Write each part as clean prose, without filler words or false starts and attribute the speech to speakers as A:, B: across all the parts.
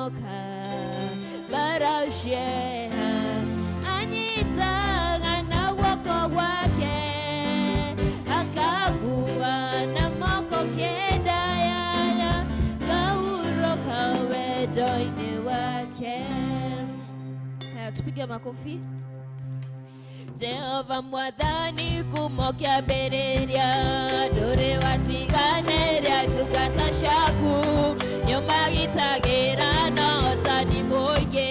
A: Kũhonoka mbara cieha anyitaga na guoko gwake akagua na moko kenda yaya kahurũka wendo-inĩ wake. Haya, tupige makofi. Jehova mwathani kumo kĩambĩrĩria ndũrĩ watiganĩria ndungata ciaku nĩũmagitagĩra na ũtani mũingĩ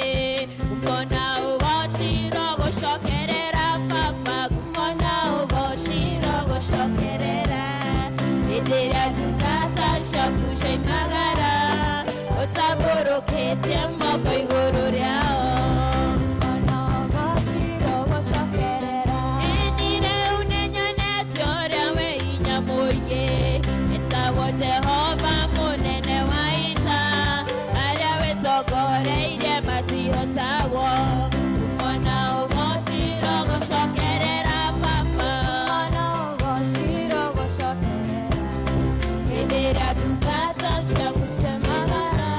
A: kumona ũgocirwo gũcokerera baba kumona ũgocirwo gũcokerera hĩndĩ ĩrĩa ndungata ciaku ciaimagara ũtambũrũkĩtie moko igũrũ rĩao. Jehova munene wa ita arĩa wĩtongoreirie matihotagwo kumona ũgocirwo gũcokerera baba hĩndĩ ĩrĩa ndungata ciaku ciamagara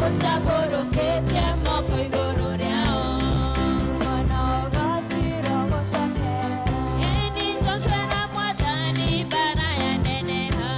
A: ũtambũrũkĩtie moko igũrũ rĩao. Ĩni Joshua na mwathani mbara yaneneha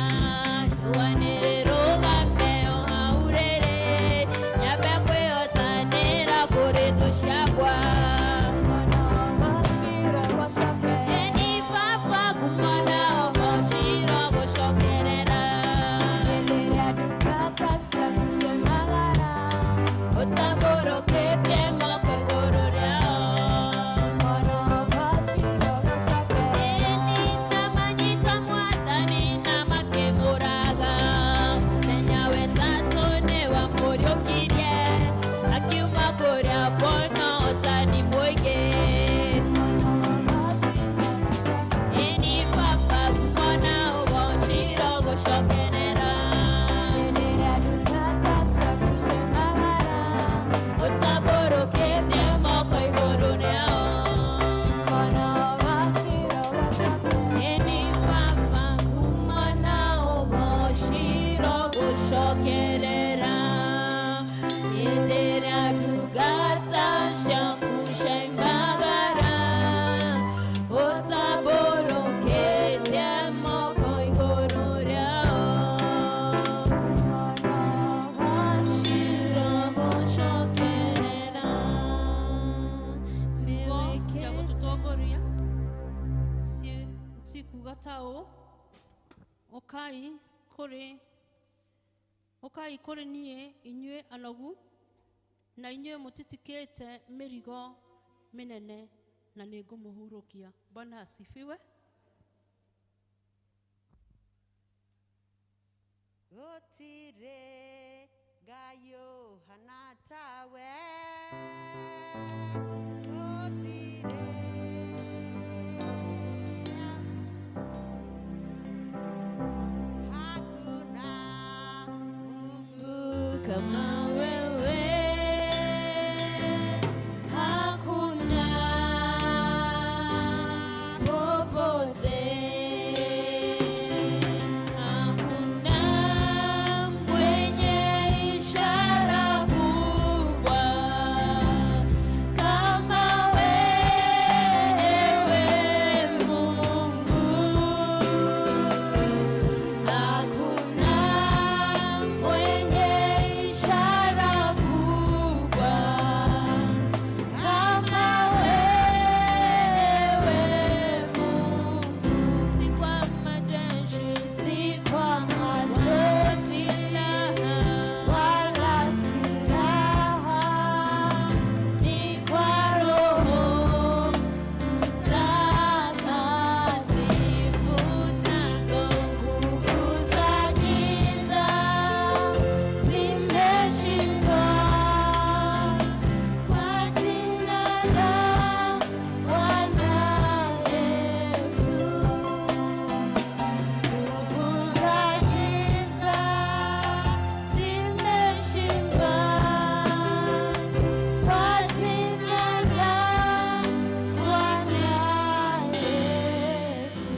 B: Ukai kũrĩ niĩ inyuĩ anogu na inyuĩ mũtitikĩte mĩrigo mĩnene na nĩngũmũhurũkia. Bwana asifiwe.
C: Gũtirĩ Ngai ũhana tawe, gũtirĩ hakuna Mungu
A: kama wewe, hakuna popote, hakuna mwenye ishara kubwa kama wewe Mungu, hakuna mwenye ishara kubwa kama wewe Mungu. Si kwa majeshi, si kwa majeshi wala silaha, ni kwa Roho Mtakatifu, nazo nguvu za giza zimeshindwa kwa jina la Bwana Yesu. Nguvu za giza zimeshindwa kwa jina la Bwana Yesu.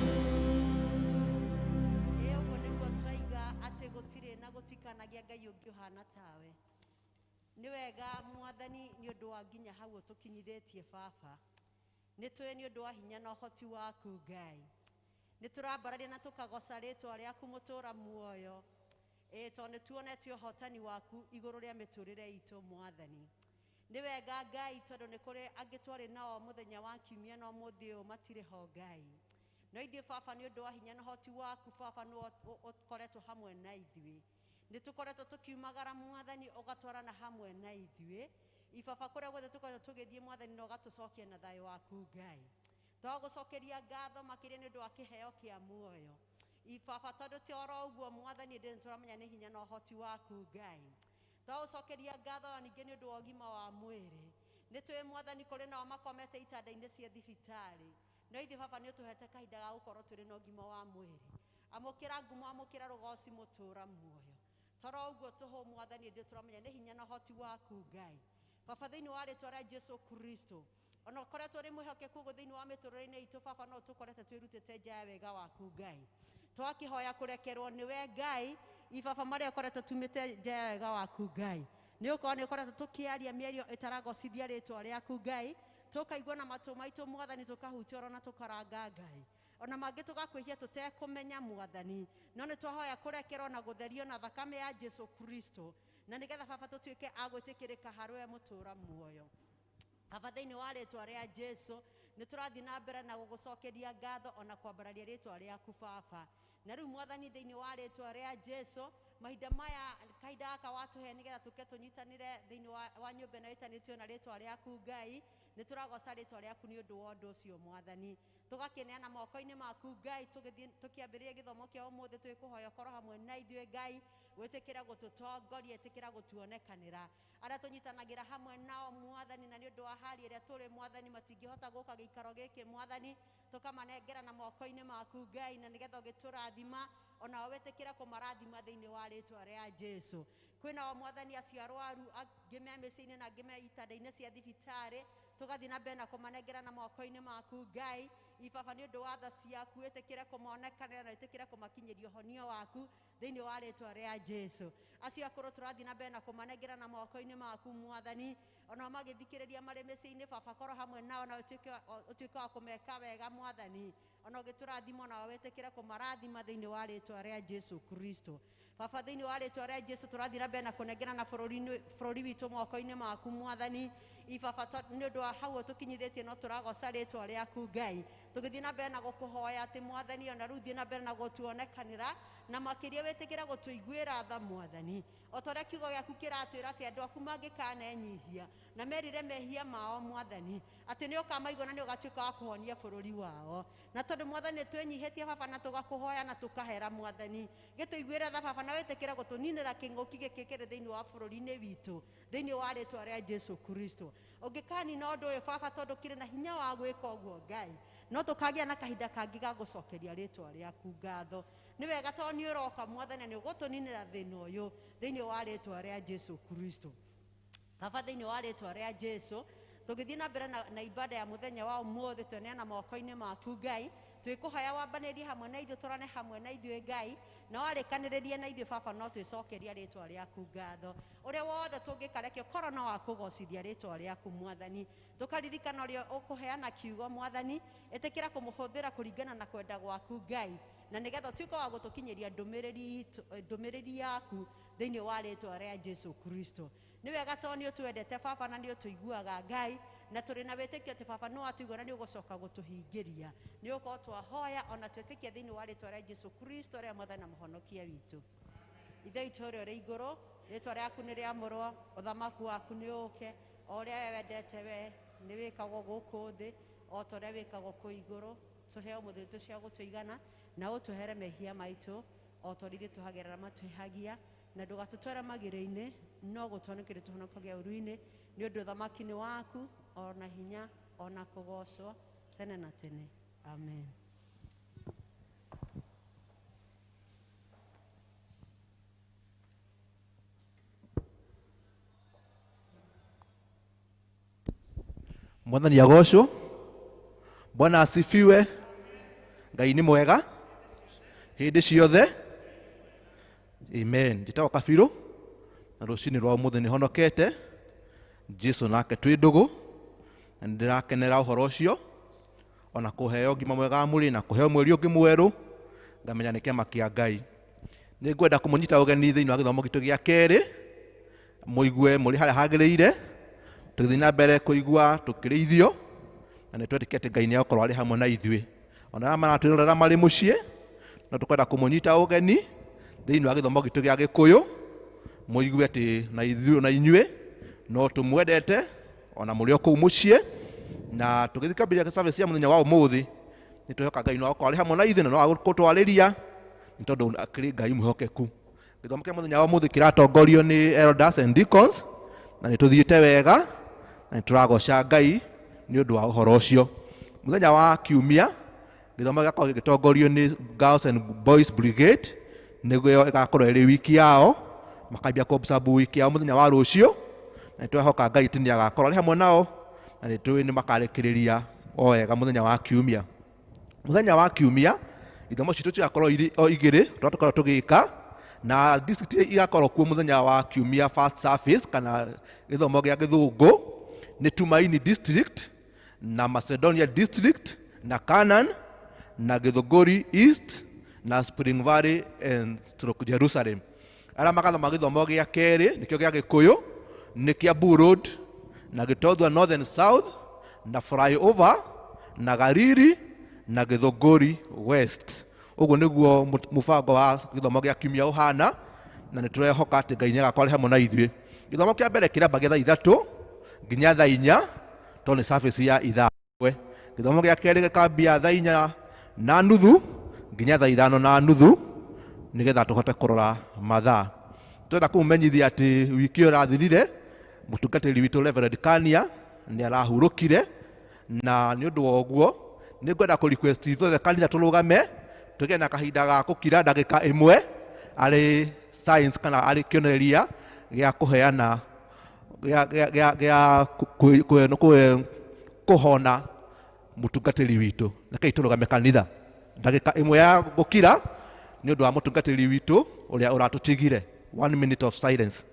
C: Ĩ ũguo nĩguo twaiga atĩ gũtirĩ na gũtikanagia Ngai ũngĩ ũhana tawe. Nĩ wega mwathani nĩ ũndũ wa nginya hau ũtũkinyithĩtie baba. Nĩ tũĩ nĩ ũndũ wa hinya na ũhoti waku Ngai. Nĩ tũrambararia na tũkagoca rĩtwa rĩaku mũtũra muoyo. Ĩĩ tondũ nĩ tuonete ũhotani waku igũrũ rĩa mĩtũrĩre itũ mwathani. Nĩ wega Ngai tondũ nĩ kũrĩ angĩ twarĩ nao mũthenya wa kiumia na ũmũthĩ ũyũ matirĩ ho Ngai. No ithuĩ baba nĩ ũndũ wa hinya na ũhoti waku baba nĩ ũkoretwo hamwe na ithuĩ. Nĩ tũkoretwo tũkiumagara mwathani ũgatwarana hamwe na ithuĩ. Ibaba kũrĩa guothe tũkoretwo tũgĩthiĩ mwathani na ũgatũcokia na thayũ waku Ngai. Twagũcokeria ngatho makĩria nĩ ũndũ wa kĩheo kĩa muoyo. Ibaba tondũ ti oro ũguo mwathani ĩndĩ nĩ tũramenya nĩ hinya na ũhoti waku Ngai. Twagũcokeria ngatho na ningĩ nĩ ũndũ wa ũgima wa mwĩrĩ. Nĩ tũĩ mwathani kũrĩ nao makomete itanda-inĩ cia thibitarĩ. No ithuĩ baba nĩ ũtũhete kahinda ga gũkorwo tũrĩ na ũgima wa mwĩrĩ. Amũkĩra ngumo, amũkĩra rũgoci mũtũra muoyo. Toro ũguo tũhũ mwathani ĩndĩ tũramenya nĩ hinya na ũhoti waku Ngai. Baba thĩinĩ wa rĩtwa rĩa Jesu Kristo. Ona ũkoretwo ũrĩ mwĩhokeku ũguo thĩinĩ wa mĩtũrĩre-inĩ itũ baba no tũkorete twĩrutĩte nja ya wega waku Ngai. Twakĩhoya kũrekerwo nĩwe Ngai ibaba marĩa ũkoretwo tumĩte nja ya wega waku Ngai. Nĩ ũkorwo nĩ ũkoretwo tũkĩaria mĩario ĩtaragocithia rĩtwa rĩaku Ngai. Tũkaigua na matũ maitũ mwathani tũkahutia oro na tũkaranga Ngai. Ona mangĩ tũgakwĩhia tũtekũmenya mwathani. No nĩ twahoya kũrekerwo na gũtherio na thakame ya Jesu Kristo. Na nĩgetha baba tũtuĩke a gwĩtĩkĩrĩka harĩ we mũtũra muoyo. Baba thĩinĩ wa rĩtwa rĩa Jesu nĩ tũrathiĩ na mbere na gũgũcokeria ngatho ona kwambararia rĩtwa rĩaku baba. Na rĩu mwathani thĩinĩ wa rĩtwa rĩa Jesu mahinda maya kahinda gaka watũhe nĩgetha tũke tũnyitanĩre thĩinĩ wa nyũmba ĩno ĩtanĩtio na rĩtwa rĩaku Ngai. Nĩ tũragoca rĩtwa rĩaku nĩ ũndũ wa ũndũ ũcio mwathani. Tũgakĩneana moko-inĩ maku Ngai tũgĩthiĩ tũkĩambĩrĩria gĩthomo kĩa ũmũthĩ tũgĩkũhoya ũkorwo hamwe na ithuĩ Ngai gwĩtĩkĩra gũtũtongoria ĩtĩkĩra gũtuonekanĩra. Arĩa tũnyitanagĩra hamwe nao mwathani na nĩ ũndũ wa hali ĩrĩa tũrĩ mwathani matingĩhota gũka gĩikaro gĩkĩ mwathani tũkamanengera na moko-inĩ maku Ngai na nĩgetha ũgĩtũrathima onao wĩtĩkĩre kũmarathima thĩinĩ wa rĩtwa rĩa Jesu. Kwĩnao mwathani acio arwaru angĩ me mĩciĩ-inĩ na angĩ me itanda-inĩ cia thibitarĩ tũgathiĩ na mbere na kũmanengera na moko-inĩ maku Ngai. Ibaba nĩ ũndũ wa tha ciaku ĩtĩkĩre kũmonekanĩra na ĩtĩkĩre kũmakinyĩria ũhonio waku thĩinĩ wa rĩtwa rĩa Jesu. Acio akũrũ tũrathiĩ na mbere na kũmanengera na moko-inĩ maku mwathani onao magĩthikĩrĩria marĩ mĩciĩ-inĩ baba korwo hamwe nao na ũtuĩke wa kũmeka wega mwathani ona ũgĩtũrathima onao wĩtĩkĩre kũmarathima thĩinĩ wa rĩtwa rĩa Jesu Kristo. Baba thĩinĩ wa rĩtwa rĩa Jesu tũrathiĩ na mbere na kũnengera na bũrũri witũ moko-inĩ maku mwathani. Ibaba nĩ ũndũ wa hau ũtũkinyithĩtie no tũragoca rĩtwa rĩaku Ngai. Tũgĩthiĩ na mbere na gũkũhoya atĩ mwathani ona rĩu thiĩ na mbere na gũtuonekanĩra na makĩria wĩtĩkĩre gũtũiguĩra tha mwathani. O ta ũrĩa kiugo gĩaku kĩratwĩra atĩ andũ aku mangĩkanenyihia na merire mehia mao mwathani atĩ nĩ ũkamaigua na nĩ ũgatuĩka wa kũhonia bũrũri wao. Na tondũ mwathani nĩ twĩnyihĩtie baba na tũgakũhoya na tũkahera mwathani gĩtũiguĩre tha baba na wĩtĩkĩre gũtũninĩra kĩng'ũki gĩkĩ kĩrĩ thĩinĩ wa bũrũri-inĩ witũ thĩinĩ wa rĩtwa rĩa Jesu Kristo. Ũngĩkanina ũndũ ũyũ baba tondũ kĩrĩ na hinya wa gwĩka ũguo Ngai no tũkagĩa na kahinda kangĩ ga gũcokeria rĩtwa rĩaku ngatho. Nĩ wega tondũ nĩ ũroka mwathani nĩ ũgũtũninĩra thĩna ũyũ thĩinĩ wa rĩtwa rĩa Jesu Kristo. Baba thĩinĩ wa rĩtwa rĩa Jesu tũgĩthiĩ na mbere na ibada ya mũthenya wa ũmũthĩ tweneana moko-inĩ maku Ngai. Twĩkũhoya wambanĩrie hamwe na ithuĩ tũrane hamwe na ithuĩ Ngai na warĩkanĩrĩrie na ithuĩ baba no twĩcokeria rĩtwa rĩaku ngatho. Ũrĩa wothe tũngĩka reke ũkorwo no wa kũgocithia rĩtwa rĩaku mwathani. Tũkaririkana ũrĩa ũkũheana kiugo mwathani ĩtĩkĩra kũmũhũthĩra kũringana na kwenda gwaku Ngai na nĩgetha ũtuĩke wa gũtũkinyĩria ndũmĩrĩri yaku thĩinĩ wa rĩtwa rĩa Jesu Kristo. Nĩ wega tondũ nĩ ũtwendete baba na nĩ ũtũiguaga Ngai na tũrĩ na wĩtĩkio atĩ baba nĩ watũigua na nĩ ũgũcoka gũtũhingĩria. Nĩ ũgũkorwo twahoya ona twĩtĩkie thĩinĩ wa rĩtwa rĩa Jesu Kristo rĩa Mwathani na Mũhonokia witũ. Ithe witũ ũrĩa ũrĩ igũrũ, rĩtwa rĩaku nĩ rĩamũrwo, ũthamaki waku nĩ ũũke, o ũrĩa we wendete we nĩ wĩkagwo gũkũ thĩ o ta ũrĩa wĩkagwo kũu igũrũ. Tũhe ũmũthĩ witũ cia gũtũigana na ũtũhere mehia maitũ o ta ũrĩa ithuĩ tũhagĩra arĩa matwĩhagia na ndũgatũtware magĩrĩ-inĩ no gũtũhonokeria tũhonokagia ũũru-inĩ nĩ ũndũ ũthamaki nĩ waku ona hinya ona kũgocwo tene na tene. Amen.
D: Mwathani agocwo. Bwana asifiwe. Ngai nĩ mwega hĩndĩ ciothe. Amen. Njĩtagwo Kabirũ, Na rũcinĩ rwa ũmũthĩ nĩ honokete Jesu nake twĩ ndũgũ, na nĩ ndĩrakenera ũhoro ũcio, ona kũheo ngima mwega wa mwĩrĩ na kũheo mweri ũngĩ mwerũ, ngamenya nĩ kĩama kĩa Ngai. Nĩ ngwenda kũmũnyita ũgeni thĩinĩ wa gĩthomo gitũ gĩa kerĩ, mũigue mũrĩ harĩa hagĩrĩire, tũgĩthiĩ na mbere kũigua tũkĩrĩithio, na nĩ twetĩkia atĩ Ngai nĩ egũkorwo arĩ hamwe na ithuĩ. Ona arĩa maratwĩrorera marĩ mũciĩ, no tũkwenda kũmũnyita ũgeni thĩinĩ wa gĩthomo gitũ gĩa Gĩkũyũ, mũigue atĩ na ithuĩ na inyuĩ no tũmwendete ona mũrĩ o kũu mũciĩ. Na tũgĩthiĩ kwambĩrĩria service ya mũthenya wa ũmũthĩ, nĩ twĩhoka Ngai no akorwo arĩ hamwe na ithuĩ na no agũtwarĩria, nĩ tondũ akĩrĩ Ngai mwĩhokeku. Gĩthomo kĩa mũthenya wa ũmũthĩ kĩratongorio nĩ elders and deacons, na nĩ tũthiĩte wega na nĩ tũragoca Ngai nĩ ũndũ wa ũhoro ũcio. Mũthenya wa kiumia gĩthomo gĩgakorwo gĩgĩtongorio nĩ Girls and Boys Brigade, nĩguo ĩgakorwo ĩrĩ wiki yao, makambia kũ-observe wiki yao mũthenya wa rũciũ, na nĩ twehoka Ngai atĩ nĩ agakorwo arĩ hamwe nao, na nĩ tũĩ nĩ makarĩkĩrĩria o wega mũthenya wa kiumia. Mũthenya wa kiumia ithomo citũ cigakorwo irĩ o igĩrĩ tũrĩa tũkorwo tũgĩka, na district iria igakorwo kuo mũthenya wa kiumia first service kana gĩthomo gĩa gĩthũngũ nĩ Tumaini district na Macedonia district na Canaan na Githunguri East na Spring Valley and stroke Jerusalem. Arĩa magathoma gĩthomo gĩa kerĩ nĩkĩo gĩa Gĩkũyũ nĩ Kiambu Road na Gĩtothua North and South na Flyover na Gariri na Githunguri West. Ũguo nĩguo mũbango wa gĩthomo gĩa kiumia ũhana, na nĩ tũrehoka atĩ Ngai nĩ agakorwo arĩ hamwe na ithuĩ. Gĩthomo kĩa mbere kĩrambagia thaa 3 nginya thaa 4, tondũ nĩ service ya ithaa rĩmwe. Gĩthomo gĩa kerĩ gĩkambia thaa 4:30 nginya thaa 5:30, nĩgetha tũhote kũrora mathaa. Twenda kũmũmenyithia atĩ wiki ĩyo ĩrathirire, mũtungatĩri witũ Reverend Kania nĩ arahurũkire, na nĩ ũndũ wa ũguo nĩ ngwenda kũ request ithuothe kanitha tũrũgame tũgĩe na kahinda ga gũkira ndagĩka ĩmwe arĩ signs kana arĩ kĩonereria gĩa kũheana gĩa kũhona mũtungatĩri witũ. Rekei tũrũgame kanitha ndagĩka ĩmwe ya gũkira nĩ ũndũ wa mũtungatĩri witũ ũrĩa ũratũtigire. 1 minute of silence.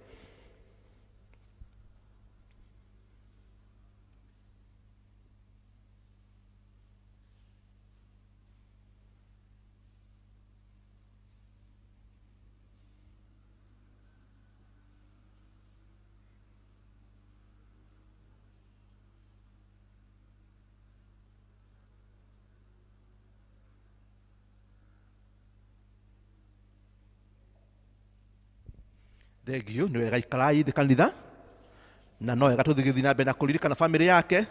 D: Thengio, nĩ wega ikarai thĩ kanitha, na no wega tũthiĩ na mbere na kũririkana bamĩrĩ yake.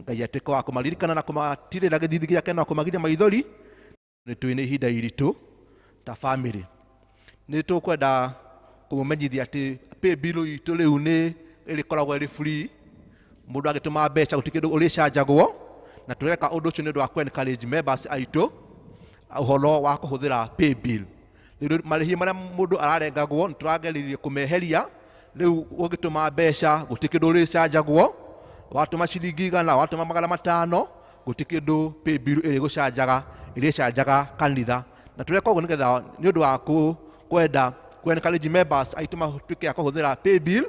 D: Ngai atuĩke wa kũmaririkana na kũmatirĩra gĩthithi gĩake na kũmagiria maithori. Nĩ twĩ nĩ ihinda iritũ ta bamĩrĩ. Nĩ tũkwenda kũmũmenyithia atĩ pay bill itũ rĩu nĩ ĩrĩkoragwo ĩrĩ free. Mũndũ agĩtũma mbeca gũtirĩ kĩndũ ũrĩcanjagwo, na tũreka ũndũ ũcio nĩ ũndũ wa kũ encourage members aitũ ũhoro wa kũhũthĩra pay bill. Rĩu marĩhi marĩa mũndũ ararengagwo nĩ tũrageririe kũmeheria. Rĩu ũngĩtũma mbeca gũtirĩ kĩndũ ũrĩcanjagwo, watũma ciringi 100, watũma 500, gũtirĩ kĩndũ pay bill ĩrĩgũcanjaga, ĩrĩcanjaga kanitha. Na tũreka ũguo nĩgetha nĩ ũndũ wa kwenda kũ encourage members aitũ matuĩke a kũhũthĩra pay bill,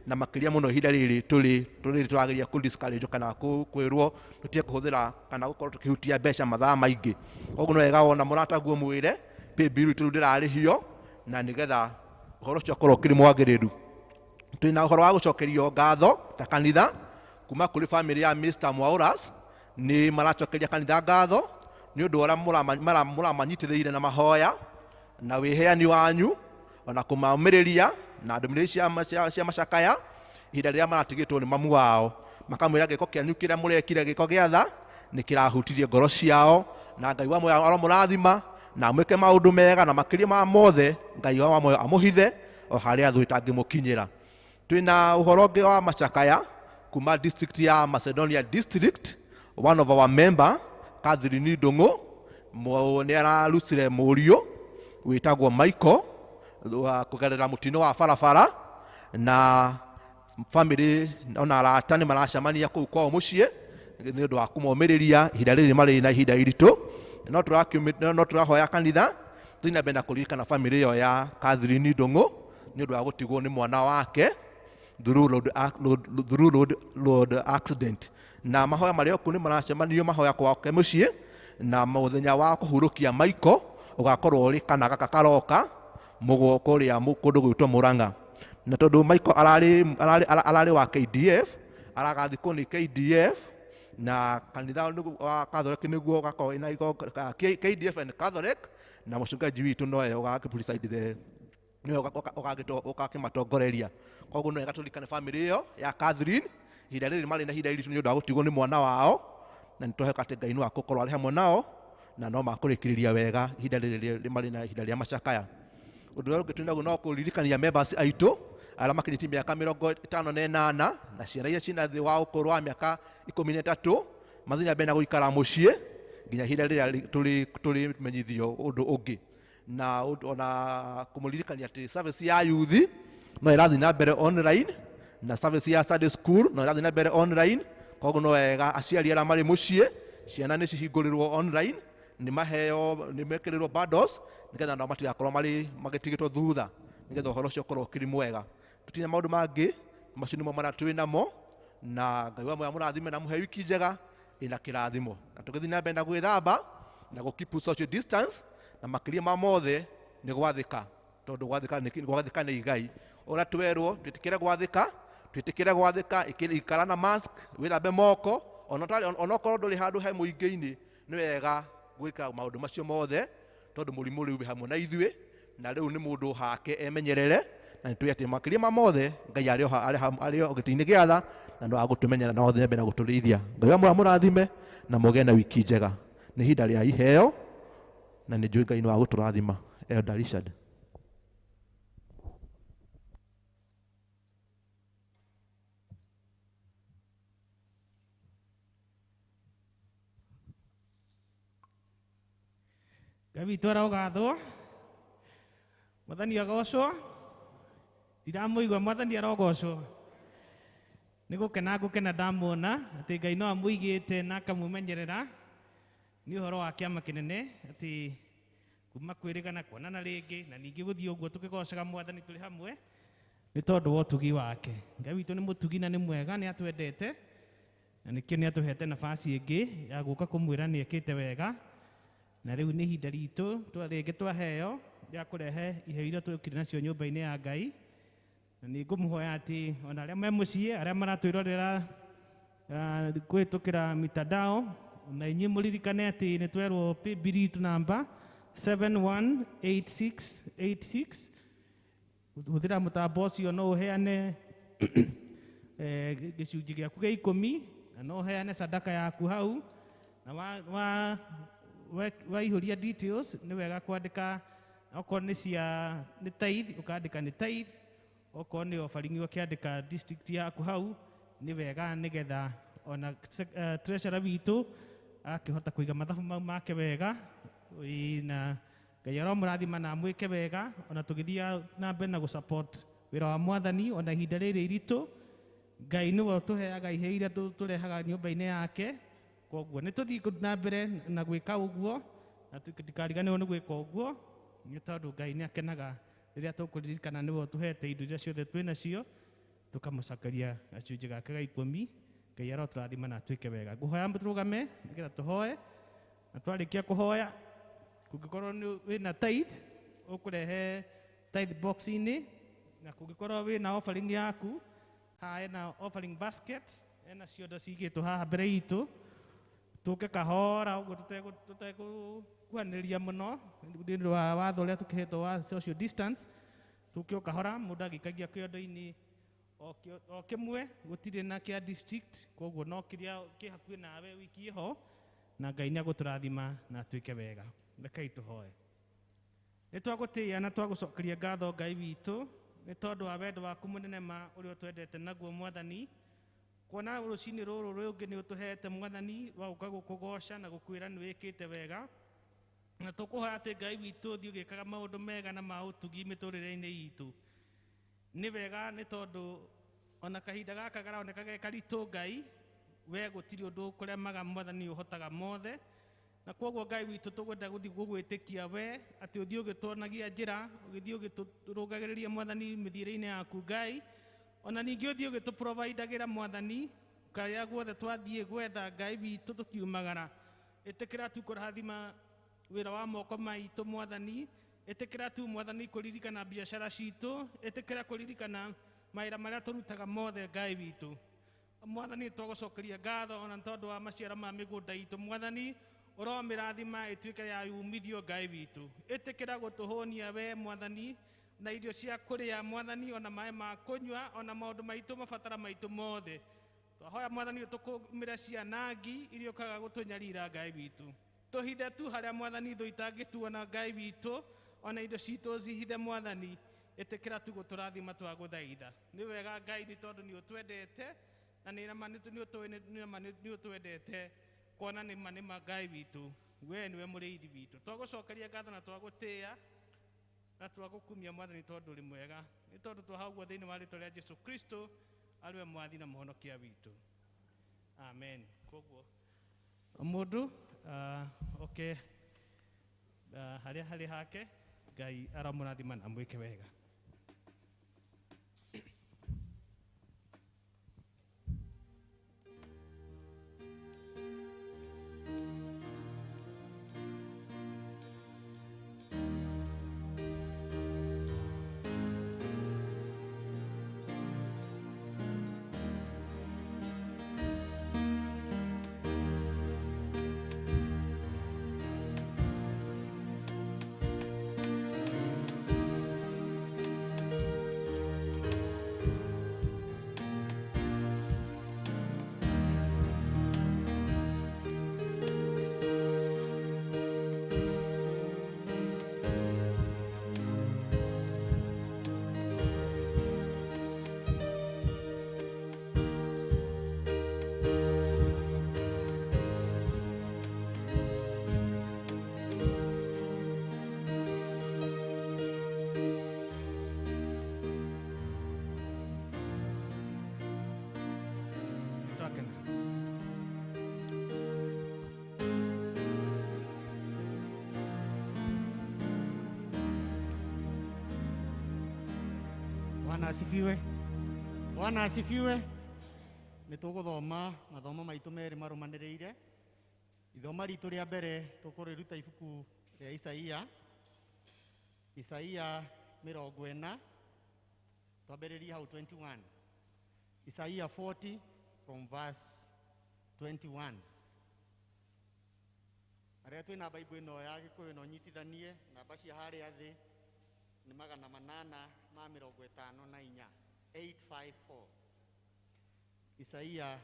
D: na makĩria mũno ihinda rĩrĩ tũrĩ tũrageria kũ discourage kana kwĩrwo tũtige kũhũthĩra kana gũkorwo tũkĩhutia mbeca mathaa maingĩ. Koguo nĩ wega wona mũrataguo mwĩre pay bill itũ rĩu ndĩrarĩhio, na nĩgetha ũhoro ũcio ũkorwo ũkĩrĩ mwagĩrĩru. Twĩna ũhoro wa gũcokerio ngatho ta kanitha kuma kũrĩ bamĩrĩ ya Mr. Mwauras. Nĩ maracokeria kanitha ngatho nĩ ũndũ wa ũrĩa mũramanyitĩrĩire na mahoya na wĩheani wanyu, ona kũmaũmĩrĩria na ndũmĩrĩri cia macakaya ihinda rĩrĩa maratigĩtwo nĩ mamu wao. Makamwĩra gĩko kĩanyu kĩrĩa mũrekire, gĩko gĩa tha, nĩ kĩrahutirie ngoro ciao, na Ngai wa muoyo aromũrathima na amwĩke maũndũ mega, na makĩria ma mothe Ngai wa muoyo amũhithe o harĩa thũ ĩtangĩmũkinyĩra. Twĩna ũhoro ũngĩ wa macakaya kuma district ya Macedonia district. One of our member Catherine Ndung'u nĩ ararutire mũriũ wĩtagwo Michael wa kũgerera mũtino wa barabara, na family ona arata nĩ maracemania kũu kwao mũciĩ nĩ ũndũ wa kũmomĩrĩria ihinda rĩrĩ marĩ na ihinda iritũ. No tũrahoya kanitha tũthiĩ na mbere na kũririkana family ĩyo ya Catherine Ndung'u Nĩ ũndũ wa gũtigwo nĩ mwana wake through road accident. Na mahoya marĩa kũ nĩ maracemanio mahoya kwake mũciĩ, na mũthenya wa kũhurũkia Michael ũgakorwo ũrĩ kana gaka karoka mũgwo kũrĩa kũndũ gwĩtwo Murang'a. Na tondũ Michael ararĩ wa KDF, aragathikwo nĩ KDF, na kanitha wa Catholic nĩguo ũgakorwo ĩna igongona KDF and Catholic, na mũcungaji witũ nowe ũgakĩ the nĩwe ũgakĩmatongoreria. Koguo no wega tũririkane family ĩyo ya Catherine ihinda rĩrĩ marĩ na ihinda iritũ nĩ ũndũ wa gũtigwo nĩ mwana wao, na nĩ tũrehoka atĩ Ngai no akũkorwo arĩ hamwe nao na no makũrĩkĩrĩria wega ihinda rĩrĩ marĩ na ihinda rĩa macakaya. Ũndũ ũrĩa ũngĩ twĩnaguo no kũririkania members aitũ arĩa makinyĩtie mĩaka 58 na ciana iria ciĩna thĩ wa ũkũrũ wa mĩaka 13 mathiĩ na mbere na gũikara mũciĩ nginya ihinda rĩrĩa tũrĩmenyithio ũndũ ũngĩ. Na ona kũmũririkania atĩ service ya youth no ĩrathiĩ na mbere online, na service ya Sunday school no ĩrathiĩ na mbere online. Koguo no wega aciari arĩa marĩ mũciĩ ciana nĩ cihingũrĩrwo online, nĩ maheo, nĩ mekĩrĩrwo bundles nĩgetha nao matigakorwo marĩ magĩtigĩtwo thutha, nĩgetha ũhoro ũcio ũkorwo ũkĩrĩ mwega. Tũtirĩ na maũndũ mangĩ, macio nĩmo marĩa twĩ namo, na Ngai wa muoyo amũrathime na mũhe wiki njega ĩna kĩrathimo. Na tũgĩthiĩ na mbere na gwĩthamba na gũ keep social distance, na makĩria ma mothe nĩ gwathĩka, tondũ gwathĩka nĩ igai. Ũrĩa twerwo twĩtĩkĩre gwathĩka, twĩtĩkĩre gwathĩka, ikara na mask, wĩthambe moko, onokorwo ndũrĩ handũ he mũingĩ-inĩ, nĩ wega gwĩka maũndũ macio mothe, tondũ mũrimũ rĩu wĩ hamwe na ithuĩ, na rĩu nĩ mũndũ hake emenyerere, na nĩtũĩ atĩ makĩria ma mothe Ngai arĩ o gĩtĩ-inĩ gĩa tha, na no agũtũmenyera na othe mbere na gũtũrĩithia. Ngai wa muoyo amũrathime na mũgĩe na wiki njega. Nĩ ihinda rĩa iheo, na nĩ njũĩ Ngai no agũtũrathima. Elder Richard.
E: Ngai witũ arogathwo, Mwathani agocwo, ndiramũigua Mwathani arogocwo. Nĩ gũkena ngũkena ndamuona atĩ Ngai no amũigĩte na akamũmenyerera. Nĩ ũhoro wa kĩama kĩnene atĩ kuma kwĩrĩgana kuonana rĩngĩ na ningĩ gũthiĩ ũguo tũkĩgocaga Mwathani tũrĩ hamwe nĩ tondũ wa ũtugi wake. Ngai witũ nĩ mũtugi na nĩ mwega, nĩ atwendete na nĩkĩo nĩ atũhete nafasi ĩngĩ ya gũka kũmwĩra nĩ ekĩte wega. Na rĩu nĩ ihinda ritũ rĩngĩ twaheo rĩa kũrehe iheo iria twĩkire nacio nyũmba-inĩ ya Ngai. Na nĩ ngũmũhoya atĩ ona arĩa me mũciĩ, arĩa maratwĩrorera kũhĩtũkĩra mitandao, na inyuĩ mũririkane atĩ nĩ twerwo paybill itũ namba 718686. Hũthĩra mũtambo ũcio no ũheane gĩcunjĩ gĩaku gĩa 10, na no ũheane sadaka yaku hau, na waihũria details nĩ wega kwandĩka okorwo nĩ cia nĩ tithe ũkandĩka nĩ tithe, okorwo nĩ offering ũkĩandĩka district yaku hau, nĩ wega nĩgetha ona treasurer witũ akĩhota kũiga mathabu mau make wega. Na Ngai aromũrathima na amwĩke wega, ona tũgĩthiĩ na mbere na gũ-support wĩra wa Mwathani ona ihinda rĩrĩ iritũ. Ngai nĩwe ũtũheaga iheo iria tũrehaga nyũmba-inĩ yake. Koguo nĩ tũthiĩ na mbere na gwĩka ũguo, na tũtikariganĩrwo nĩ gwĩka ũguo, nĩ tondũ Ngai nĩ akenaga rĩrĩa tũkũririkana nĩwe ũtũhete indo iria ciothe twĩ nacio, tũkamũcokeria gacunjĩ gake ga 10. Ngai arotũrathima na atwĩke wega. Ngũhoya tũrũgame nĩgetha tũhoe, na twarĩkia kũhoya kũngĩkorwo nĩ wĩna tithe ũkũrehe tithe box-inĩ, na kũngĩkorwo wĩna offering yaku haha hena offering basket, hena ciondo cigĩtwo haha mbere itũ, tũke kahora ũguo tũtegũkuhanĩrĩria mũno nĩ ũndũ wa watho ũrĩa tũkĩhetwo wa social distance. Tũke o kahora mũndũ agĩikagia kĩondo-inĩ o kĩmwe, gũtirĩ na kĩa district, koguo no kĩrĩa kĩ hakuhĩ nawe ũikie ho, na Ngai nĩ agũtũrathima na atuĩke wega. Rekei tũhoe. Nĩ twagũtĩĩa na twagũcokeria ngatho Ngai witũ nĩ tondũ wa wendo waku mũnene ma ũrĩa ũtwendete naguo Mwathani. Kuona rũcinĩ rũrũ rũngĩ nĩ ũtũhete Mwathani wa gũka gũkũgoca na gũkwĩra nĩ wĩkĩte wega, na tũkũhoya atĩ Ngai witũ ũthiĩ ũgĩkaga maũndũ mega na ma ũtugi mĩtũrĩre-inĩ itũ. Nĩ wega nĩ tondũ ona kahinda gaka karoneka ge karitũ Ngai, we gũtirĩ ũndũ ũkũremaga Mwathani, ũhotaga mothe. Na kwoguo Ngai witũ tũgwenda gũthiĩ gũgwĩtĩkia we atĩ ũthiĩ ũgĩtuonagia njĩra, ũgĩthiĩ ũgĩtũrũngagĩrĩria Mwathani mĩthiĩre-inĩ yaku Ngai. Ona ningĩ ũthiĩ ũgĩtũprovidagĩra Mwathani karĩa guothe twathiĩ gwetha Ngai witũ tũkiumagara. Ĩtĩkĩra tu kũrathima wĩra wa moko maitũ Mwathani. Ĩtĩkĩra tu Mwathani kũririkana biacara citũ. Ĩtĩkĩra kũririkana mawĩra marĩa tũrutaga mothe Ngai witũ. Mwathani twagũcokeria ngatho ona tondũ wa maciaro ma mĩgũnda itũ Mwathani. Ũromĩrathima ĩtuĩke ya umithio Ngai witũ. Ĩtĩkĩra gũtũhũnia we Mwathani na irio cia kũrĩa Mwathani, ona maĩ ma kũnyua, ona maũndũ maitũ mabatara maitũ mothe. Twahoya Mwathani ũtũkũmĩre cianangi iria ũkaga gũtũnyarira Ngai witũ. Tũhithe tu harĩa Mwathani thũ itangĩtuona Ngai witũ, ona indo citũ cihithe Mwathani. Ĩtĩkĩra tu gũtũrathima twagũthaitha. Nĩ wega Ngai nĩ tondũ nĩ ũtwendete, na nĩ ma nĩ ũtũĩ nĩ ma nĩ ũtwendete, kuona nĩ ma nĩ ma Ngai witũ. We nĩwe mũrĩithi witũ. Twagũcokeria ngatho na twagũtĩĩa na twagũkumia Mwathani tondũ ũrĩ mwega. Nĩ tondũ twaha ũguo thĩinĩ wa rĩtwa rĩa Jesu Kristo arĩ we Mwathi na Mũhonokia witũ. Amen. Koguo mũndũ oke harĩa harĩ hake, Ngai aramũrathima na amwĩke wega.
F: Bwana asifiwe. Bwana asifiwe. Nĩ tũgũthoma mathomo maitũ merĩ marũmanĩrĩire. Ithoma ritũ rĩa mbere tũkũrĩruta ibuku rĩa Isaia. Isaia 40. Twambĩrĩrie hau 21. Isaia 40 from verse 21. Arĩa twĩna Bible ĩno ya Gĩkũyũ no nyitithanie namba cia harĩa thĩ nĩ 854, 854. Isaia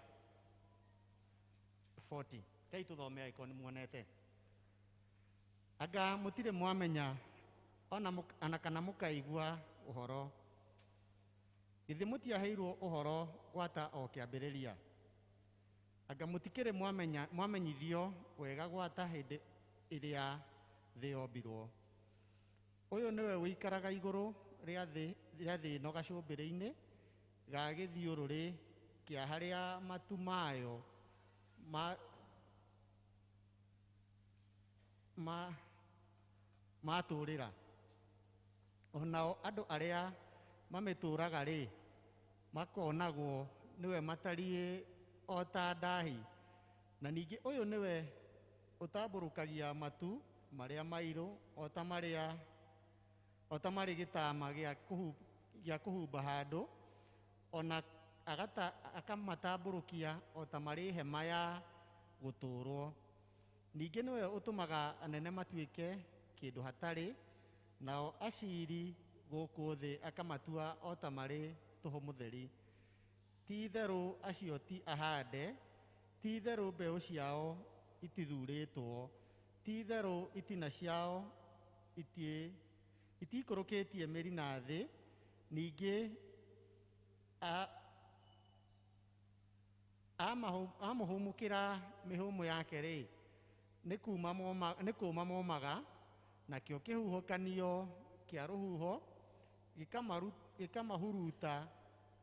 F: 40. Kai tũthome angĩkorwo nĩ muonete. Anga mũtirĩ mwamenya ona kana mũkaigua ũhoro. Githĩ mũtiaheirwo ũhoro gwata o kĩambĩrĩria? Anga mũtikĩrĩ mwamenyithio wega gwata hĩndĩ ĩrĩa thĩ yombirwo? Ũyũ nĩwe ũikaraga igũrũ rĩa thĩ ĩno gacũmbĩrĩ-inĩ ga gĩthiũrũrĩ kĩa harĩa matu mayo matũũrĩra. Onao andũ arĩa mamĩtũũraga-rĩ, makonagwo nĩwe matariĩ o ta ndahi. Na ningĩ ũyũ nĩwe ũtambũrũkagia matu marĩa mairũ o ta marĩ gĩtama gĩa kũhumba handũ, ona akamatambũrũkia o ta marĩ hema ya gũtũũrwo. Ningĩ nĩwe ũtũmaga anene matuĩke kĩndũ hatarĩ, nao aciri gũkũ thĩ akamatua o ta marĩ tũhũ mũtheri. Ti itherũ acio ti ahande, ti itherũ mbeũ ciao itithurĩtwo, ti itherũ itina ciao itikũrũkĩtie mĩri na thĩ. Ningĩ amũhũmũkĩra mĩhũmũ yake-rĩ, nĩ kũũma momaga, nakĩo kĩhuhũkanio kĩa rũhuho gĩkamahuruta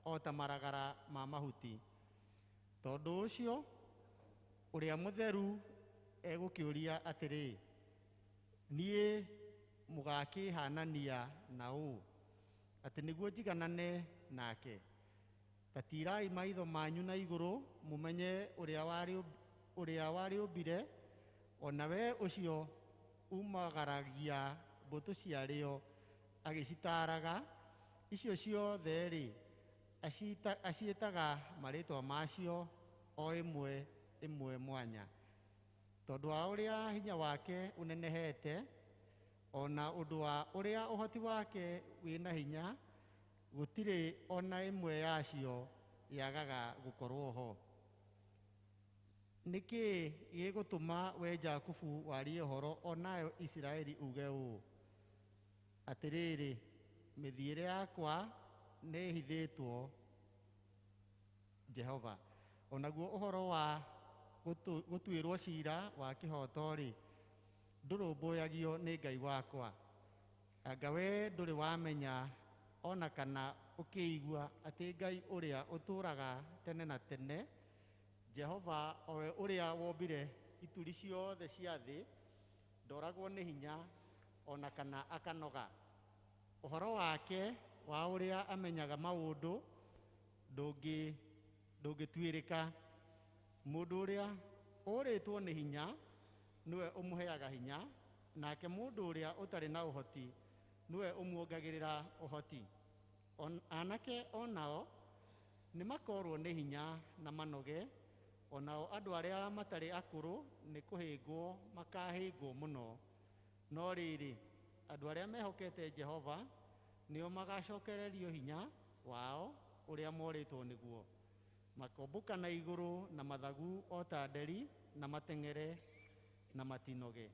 F: o ta maragara ma mahuti. Tondũ ũcio ũrĩa mũtheru Egũkĩũria atĩrĩ, niĩ mũgakĩhanania na ũ atĩ nĩguo njiganane nake? Ta tiirai maitho manyu na igũrũ mũmenye ũrĩa warĩũmbire, o na we ũcio umagaragia mbũtũ ciarĩo agĩcitaaraga. Icio ciothe-rĩ, aciĩtaga marĩĩtwa macio o ĩmwe ĩmwe mwanya. Tondũ wa ũrĩa hinya wake ũnenehete, o na ũndũ wa ũrĩa ũhoti wake wĩna hinya, gũtirĩ o na ĩmwe yacio yagaga gũkorwo ho. Nĩ kĩĩ gĩgũtũma we Jakubu warie ũhoro o nayo Isiraeli uge ũũ, atĩrĩrĩ, mĩthiĩre yakwa nĩĩhithĩtwo Jehova, o naguo ũhoro wa gũtuĩrwo ciira wa kĩhooto-rĩ, ndũrũmbũyagio nĩ Ngai wakwa? Anga we ndũrĩ wamenya o na kana ũkĩigua atĩ Ngai ũrĩa ũtũũraga tene na tene, Jehova o we ũrĩa wombire ituri ciothe cia thĩ, ndoragwo nĩ hinya o na kana akanoga? Ũhoro wake wa ũrĩa amenyaga maũndũ ndũngĩtuĩrĩka. Mũndũ ũrĩa ũrĩtwo nĩ hinya nĩwe ũmũheaga hinya, nake mũndũ ũrĩa ũtarĩ na ũhoti nĩwe ũmuongagĩrĩra ũhoti. Anake o nao nĩ makorwo nĩ hinya na manoge, o nao andũ arĩa matarĩ akũrũ nĩ kũhĩngwo makahĩngwo mũno. No rĩrĩ, andũ arĩa mehokete Jehova nĩo magacokererio hinya wao ũrĩa morĩtwo nĩguo. Makombũka na igũrũ na mathagu o ta nderi, na mateng'ere na matinoge.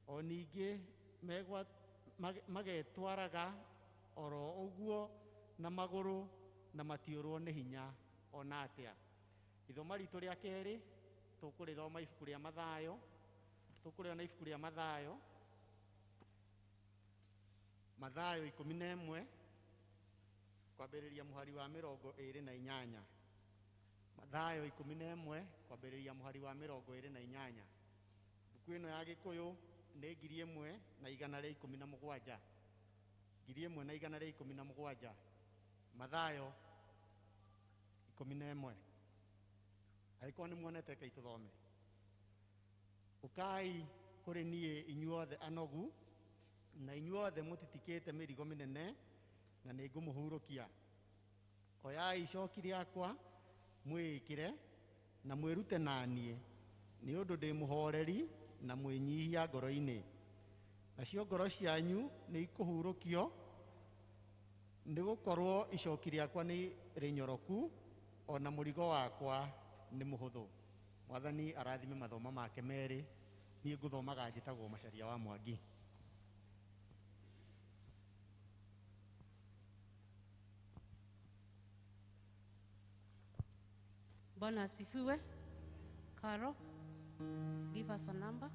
F: O ningĩ magetwaraga oro ũguo na magũrũ na matiũrwo nĩ hinya o na atĩa. Ithoma ritũ rĩa kerĩ tũkũrĩthoma ibuku rĩa Mathayo, tũkũrĩona ibuku rĩa Mathayo, Mathayo 11 kwambĩrĩria mũhari wa 28. Mathayo 11 kwambĩrĩria mũhari wa 28. Mbuku ĩno ya Gĩkũyũ nĩ 1117. 1117. Mathayo 11. Angĩkorwo nĩ muonete, rekei tũthome. Ũkai kũrĩ niĩ inyuothe anogu na inyuothe mũtitikĩte mĩrigo mĩnene, na nĩ ngũmũhurũkia. Oyai icoki rĩakwa mwĩĩkĩre na mwĩrute na niĩ, nĩ ũndũ ndĩ mũhoreri na mwĩnyihia ngoro-inĩ, nacio ngoro cianyu nĩ ikũhurũkio, nĩ gũkorwo icoki rĩakwa nĩ rĩnyoroku o na mũrigo wakwa nĩ mũhũthũ. Mwathani arathime mathomo make merĩ. Niĩ ngũthomaga njĩtagwo Macharia wa Mwangi.
B: Bwana asifiwe. Caro, give us a number.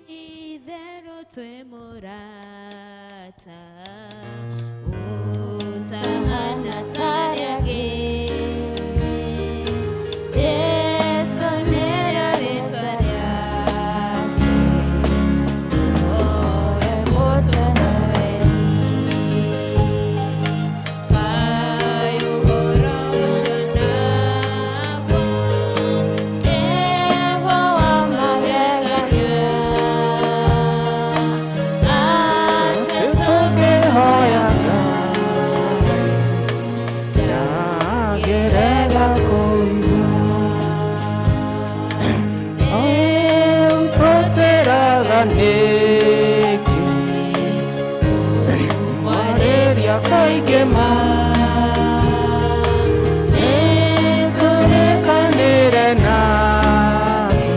A: Itherũ twĩ mũrata ũtahana ta arĩa angĩ. Jesũ nĩrĩo rĩĩtwa rĩake, owe mũtũhoeri. Kaĩ ũhoro ũcio naguo nĩguo wa magegania, atĩ tũngĩhoya
G: Ndangĩrega kũigua. Ũtũtĩraga nĩkĩ? Mwarĩria kaingĩ ma nĩtũrĩkanĩre nake,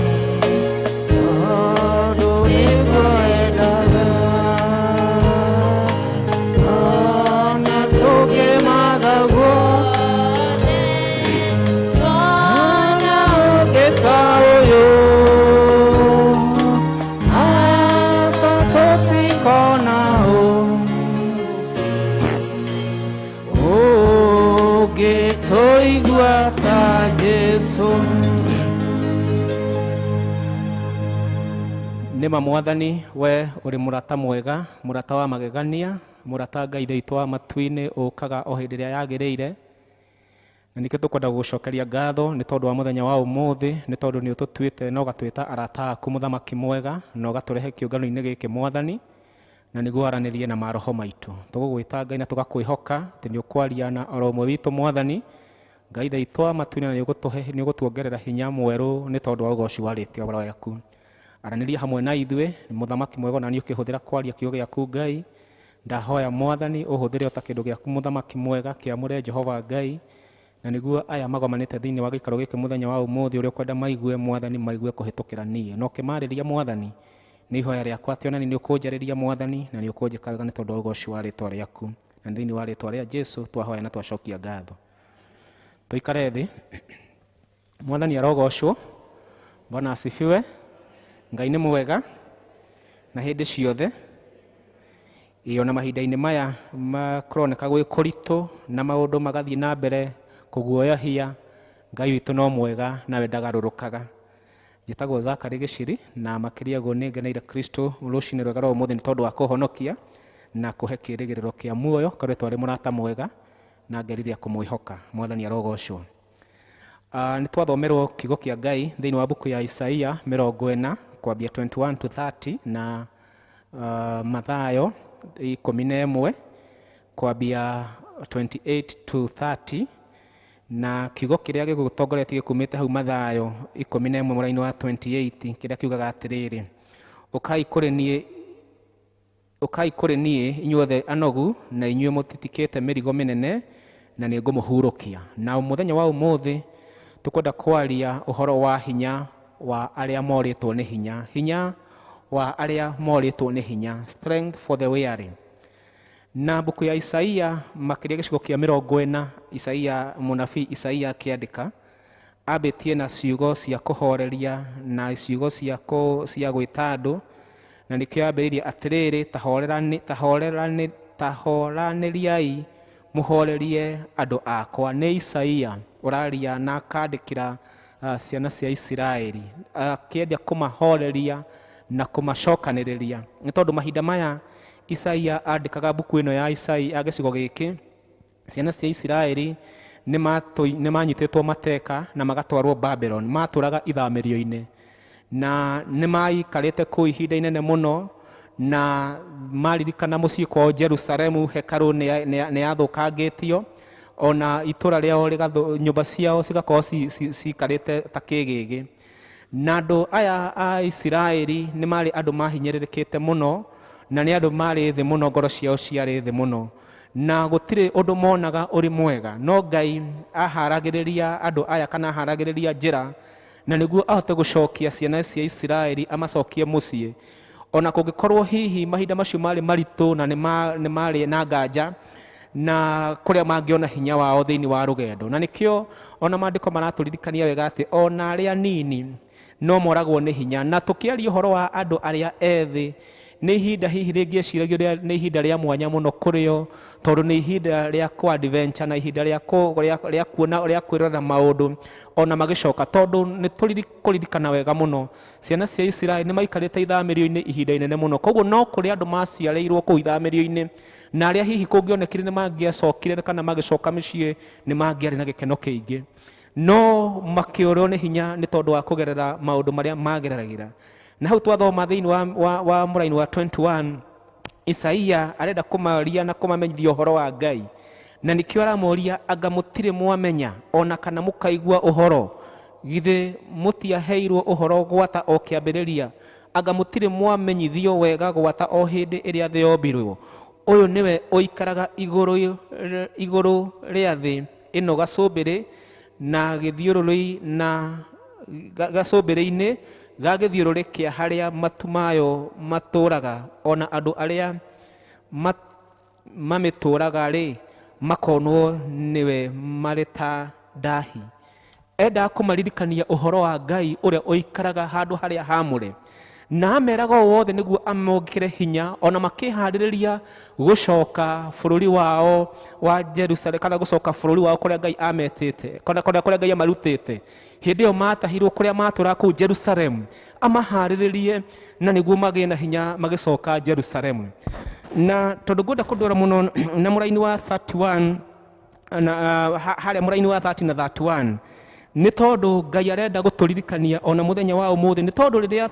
G: tondũ nĩguo endaga. Ona tũngĩmaga guothe, twana ũngĩ ta ũyũ, aca. Ũngĩtũigua ta Jesũ.
E: Nĩma Mwathani, we ũrĩ mũrata mwega, mũrata wa magegania, mũrata Ngai witũ wa matu-inĩ, ũkaga o hĩndĩ ĩrĩa yagĩrĩire. Na nĩkĩo tũkwenda gũgũcokeria ngatho nĩ tondũ wa mũthenya wa ũmũthĩ, nĩ tondũ nĩ ũtũtuĩte na ũgatwĩta arata aku, mũthamaki mwega, na ũgatũrehe kĩũngano-inĩ gĩkĩ, Mwathani, na nĩguo aranĩrie na maroho maitũ. Tũgũgwĩta Ngai na tũgakwĩhoka atĩ nĩ ũkwaria na oro ũmwe witũ, Mwathani Ngai witũ wa matu-inĩ, na nĩ ũgũtuongerera hinya mwerũ nĩ tondũ wa ũgoci wa rĩĩtwa rĩaku. Aranĩria hamwe na ithuĩ, mũthamaki mwega, na nĩ ũkĩhũthĩra kwaria kiugo gĩaku. Ngai, ndahoya Mwathani ũhũthĩre o ta kĩndũ gĩaku, mũthamaki mwega, kĩamũre, Jehova Ngai, na nĩguo aya magomanĩte thĩinĩ wa gĩikaro gĩkĩ mũthenya wa ũmũthĩ, ũrĩa ũkwenda maigue, Mwathani, maigue kũhĩtũkĩra niĩ. Na ũkĩmarĩria, Mwathani, nĩ ihoya rĩakwa atĩ onani nĩ ũkũnjarĩria, Mwathani, na nĩ ũkũnjĩka wega nĩ tondũ wa ũgoci wa rĩĩtwa rĩaku. Na thĩinĩ wa rĩĩtwa rĩa Jesu twahoya na twacokia ngatho. Tũikare thĩ. Mwathani arogocwo. Bwana asifiwe. Ngai nĩ mwega na hĩndĩ ciothe. Ĩ ona mahinda-inĩ maya kũroneka gwĩ kũritũ na maũndũ magathiĩ na mbere kũguoyohia, Ngai witũ no mwega nawe ndagarũrũkaga. Njĩtagwo Zakari Gĩciri, na makĩria guo nĩ ngeneire Kristo rũcinĩ rwega rwa ũmũthĩ nĩ tondũ wa kũhonokia na kũhe kĩĩrĩgĩrĩro kĩa muoyo. Koretwo arĩ mũrata mwega na ngeriria kũmwĩhoka. Mwathani arogocwo. Nĩ twathomerwo kiugo kĩa Ngai thĩinĩ wa mbuku ya Isaia 40 kwambia 21 to 30 na Mathayo 11 kwambia 28 to 30, na kiugo kĩrĩa gĩgũtongoretie gĩkumĩte hau Mathayo 11 mũraini wa 28, kĩrĩa kiugaga atĩrĩrĩ: "Ũkai kũrĩ niĩ, ũkai kũrĩ niĩ inyuothe anogu na inyuĩ mũtitikĩte mĩrigo mĩnene, na nĩ ngũmũhurũkia." Na mũthenya wa ũmũthĩ tũkwenda kwaria ũhoro wa hinya wa arĩa morĩtwo nĩ hinya, hinya wa arĩa morĩtwo nĩ hinya, strength for the weary. Na mbuku ya Isaia, makĩria gĩcigo kĩa 40, Isaia, mũnabii Isaia akĩandĩka ambĩtie na ciugo cia kũhoreria na ciugo cia gwĩta andũ, na nĩkĩo ambĩrĩirie atĩrĩrĩ: "Tahoranĩriai mũhorerie andũ akwa." Nĩ Isaia ũraria na akandĩkĩra ciana cia Isiraeli, akĩenda kũmahoreria na kũmacokanĩrĩria, nĩ tondũ mahinda maya Isaia andĩkaga mbuku ĩno ya Isaia gĩcigo gĩkĩ, ciana cia Isiraeli nĩ manyitĩtwo mateka na magatwarwo Babylon. Matũraga ithamĩrio-inĩ na nĩ maikarĩte kũu ihinda inene mũno, na maririkana mũciĩ kwao Jerusalemu, hekarũ nĩ yathũkangĩtio, ona itũra rĩao nyũmba ciao cigakorwo cikarĩte ta kĩgĩgĩ. Na andũ aya a Isiraeli nĩ marĩ andũ mahinyĩrĩrĩkĩte mũno, na nĩ andũ marĩ thĩ mũno, ngoro ciao ciarĩ thĩ mũno, na gũtirĩ ũndũ monaga ũrĩ mwega. No Ngai aharagĩrĩria andũ aya, kana aharagĩrĩria njĩra na nĩguo ahote gũcokia ciana cia Isiraeli, amacokie mũciĩ, ona kũngĩkorwo hihi mahinda macio marĩ maritũ na nĩ marĩ na nganja na kũrĩa mangĩona hinya wao thĩinĩ wa rũgendo. Na nĩkĩo ona maandĩko maratũririkania wega atĩ ona arĩa nini no moragwo nĩ hinya. Na tũkĩaria ũhoro wa andũ arĩa ethĩ, nĩ ihinda hihi rĩngĩeciragio nĩ ihinda rĩa mwanya mũno kũrĩo, tondũ nĩ ihinda rĩa kũ adventure na ihinda rĩa kuona, rĩa kwĩrorera maũndũ ona magĩcoka, tondũ nĩ tũkũririkana wega mũno ciana cia Isiraeli nĩ maikarĩte ithamĩrio-inĩ ihinda inene mũno. Koguo no kũrĩ andũ maciarĩirwo kũu ithamĩrio-inĩ, na arĩa hihi kũngĩonekire nĩ mangĩacokire kana magĩcoka mĩciĩ, nĩ mangĩarĩ na gĩkeno kĩingĩ, no makĩũrwo nĩ hinya nĩ tondũ wa kũgerera maũndũ marĩa magereragĩra. Na hau twathoma thĩinĩ wa mũraini wa 21, Isaia arenda kũmaria na kũmamenyithia ũhoro wa Ngai, na nĩkĩo aramoria: "Anga mũtirĩ mwamenya, ona kana mũkaigua ũhoro? Githĩ mũtiaheirwo ũhoro gwata o kĩambĩrĩria? Anga mũtirĩ mwamenyithio wega gwata o hĩndĩ ĩrĩa thĩ yombirwo? Ũyũ nĩwe ũikaraga igũrũ rĩa thĩ ĩno gacũmbĩrĩ na gĩthiũrũrĩ na gacũmbĩrĩ-inĩ ga gĩthiũrũrĩ kĩa harĩa matu mayo matũraga, ona andũ arĩa mamĩtũraga rĩ, makonwo nĩwe marĩ ta ndahi." Endaga kũmaririkania ũhoro wa Ngai ũrĩa ũikaraga handũ harĩa hamũre.
G: Na ameraga ũũ wothe nĩguo amongere hinya ona makĩharĩrĩria gũcoka bũrũri wao wa Jerusalem, kana gũcoka bũrũri wao kũrĩa Ngai ametĩte, kana kũrĩa Ngai amarutĩte. Hĩndĩ ĩyo matahirwo kũrĩa matũraga kũu Jerusalem, amaharĩrĩrie na nĩguo magĩe na hinya magĩcoka Jerusalem. Na tondũ ngwenda kũndwara mũno na mũraini wa 31 na harĩa mũraini wa 30 na 31, nĩ tondũ Ngai arenda gũtũririkania ona mũthenya wa ũmũthĩ, nĩ tondũ rĩrĩa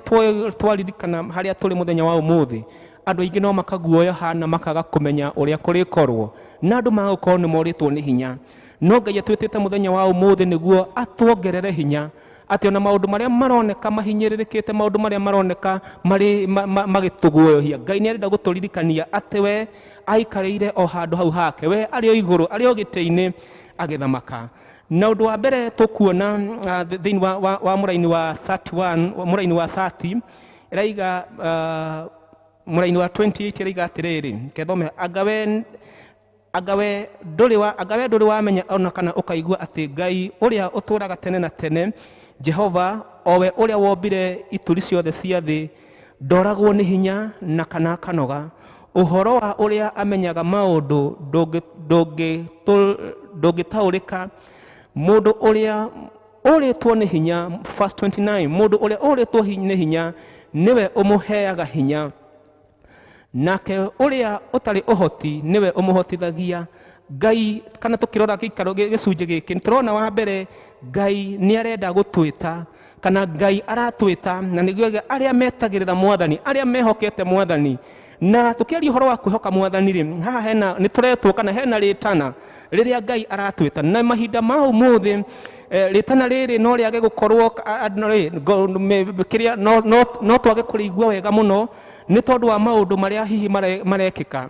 G: twaririkana harĩa tũrĩ mũthenya wa ũmũthĩ, andũ aingĩ no makaguoyoha na makaga kũmenya ũrĩa kũrĩkorwo, na andũ magũkorwo nĩ morĩtwo nĩ hinya. No Ngai atwĩtĩte mũthenya wa ũmũthĩ nĩguo atuongerere hinya, atĩ ona maũndũ marĩa maroneka mahinyĩrĩrĩkĩte, maũndũ marĩa maroneka marĩ magĩtũguoyohia, Ngai nĩ arenda gũtũririkania atĩ we aikarĩire o handũ hau hake, we arĩ o igũrũ, arĩ o gĩtĩ-inĩ agĩthamaka. Na ũndũ wa mbere tũkuona thĩinĩ wa mũraini wa 31, mũraini wa 30 ĩraiga, mũraini wa 28 ĩraiga atĩrĩrĩ, kethome, angawe ndũrĩ wamenya ona kana ũkaigua atĩ Ngai ũrĩa ũtũũraga tene na tene, Jehova, o we ũrĩa wombire ituri ciothe cia thĩ, ndoragwo nĩ hinya na kana akanoga. Ũhoro wa ũrĩa amenyaga maũndũ ndũngĩtaũrĩka. Mũndũ ũrĩa ũrĩtwo nĩ hinya, verse 29, mũndũ ũrĩa ũrĩtwo nĩ hinya nĩwe ũmũheaga hinya, nake ũrĩa ũtarĩ ũhoti nĩwe ũmũhotithagia. Ngai, kana tũkĩrora gĩikaro gĩcunjĩ gĩkĩ, nĩtũrona wa mbere Ngai nĩ arenda gũtwĩta, kana Ngai aratwĩta, na nĩguo arĩa metagĩrĩra Mwathani, arĩa mehokete Mwathani. Na tũkĩaria ũhoro wa kwĩhoka Mwathani rĩ, haha hena nĩ tũretwo kana hena rĩtana rĩrĩa Ngai aratwĩta. Na mahinda ma ũmũthĩ, rĩtana rĩrĩ no rĩage gũkorwo, kĩrĩa no twage kũrĩigua wega mũno nĩ tondũ wa maũndũ marĩa hihi marekĩka.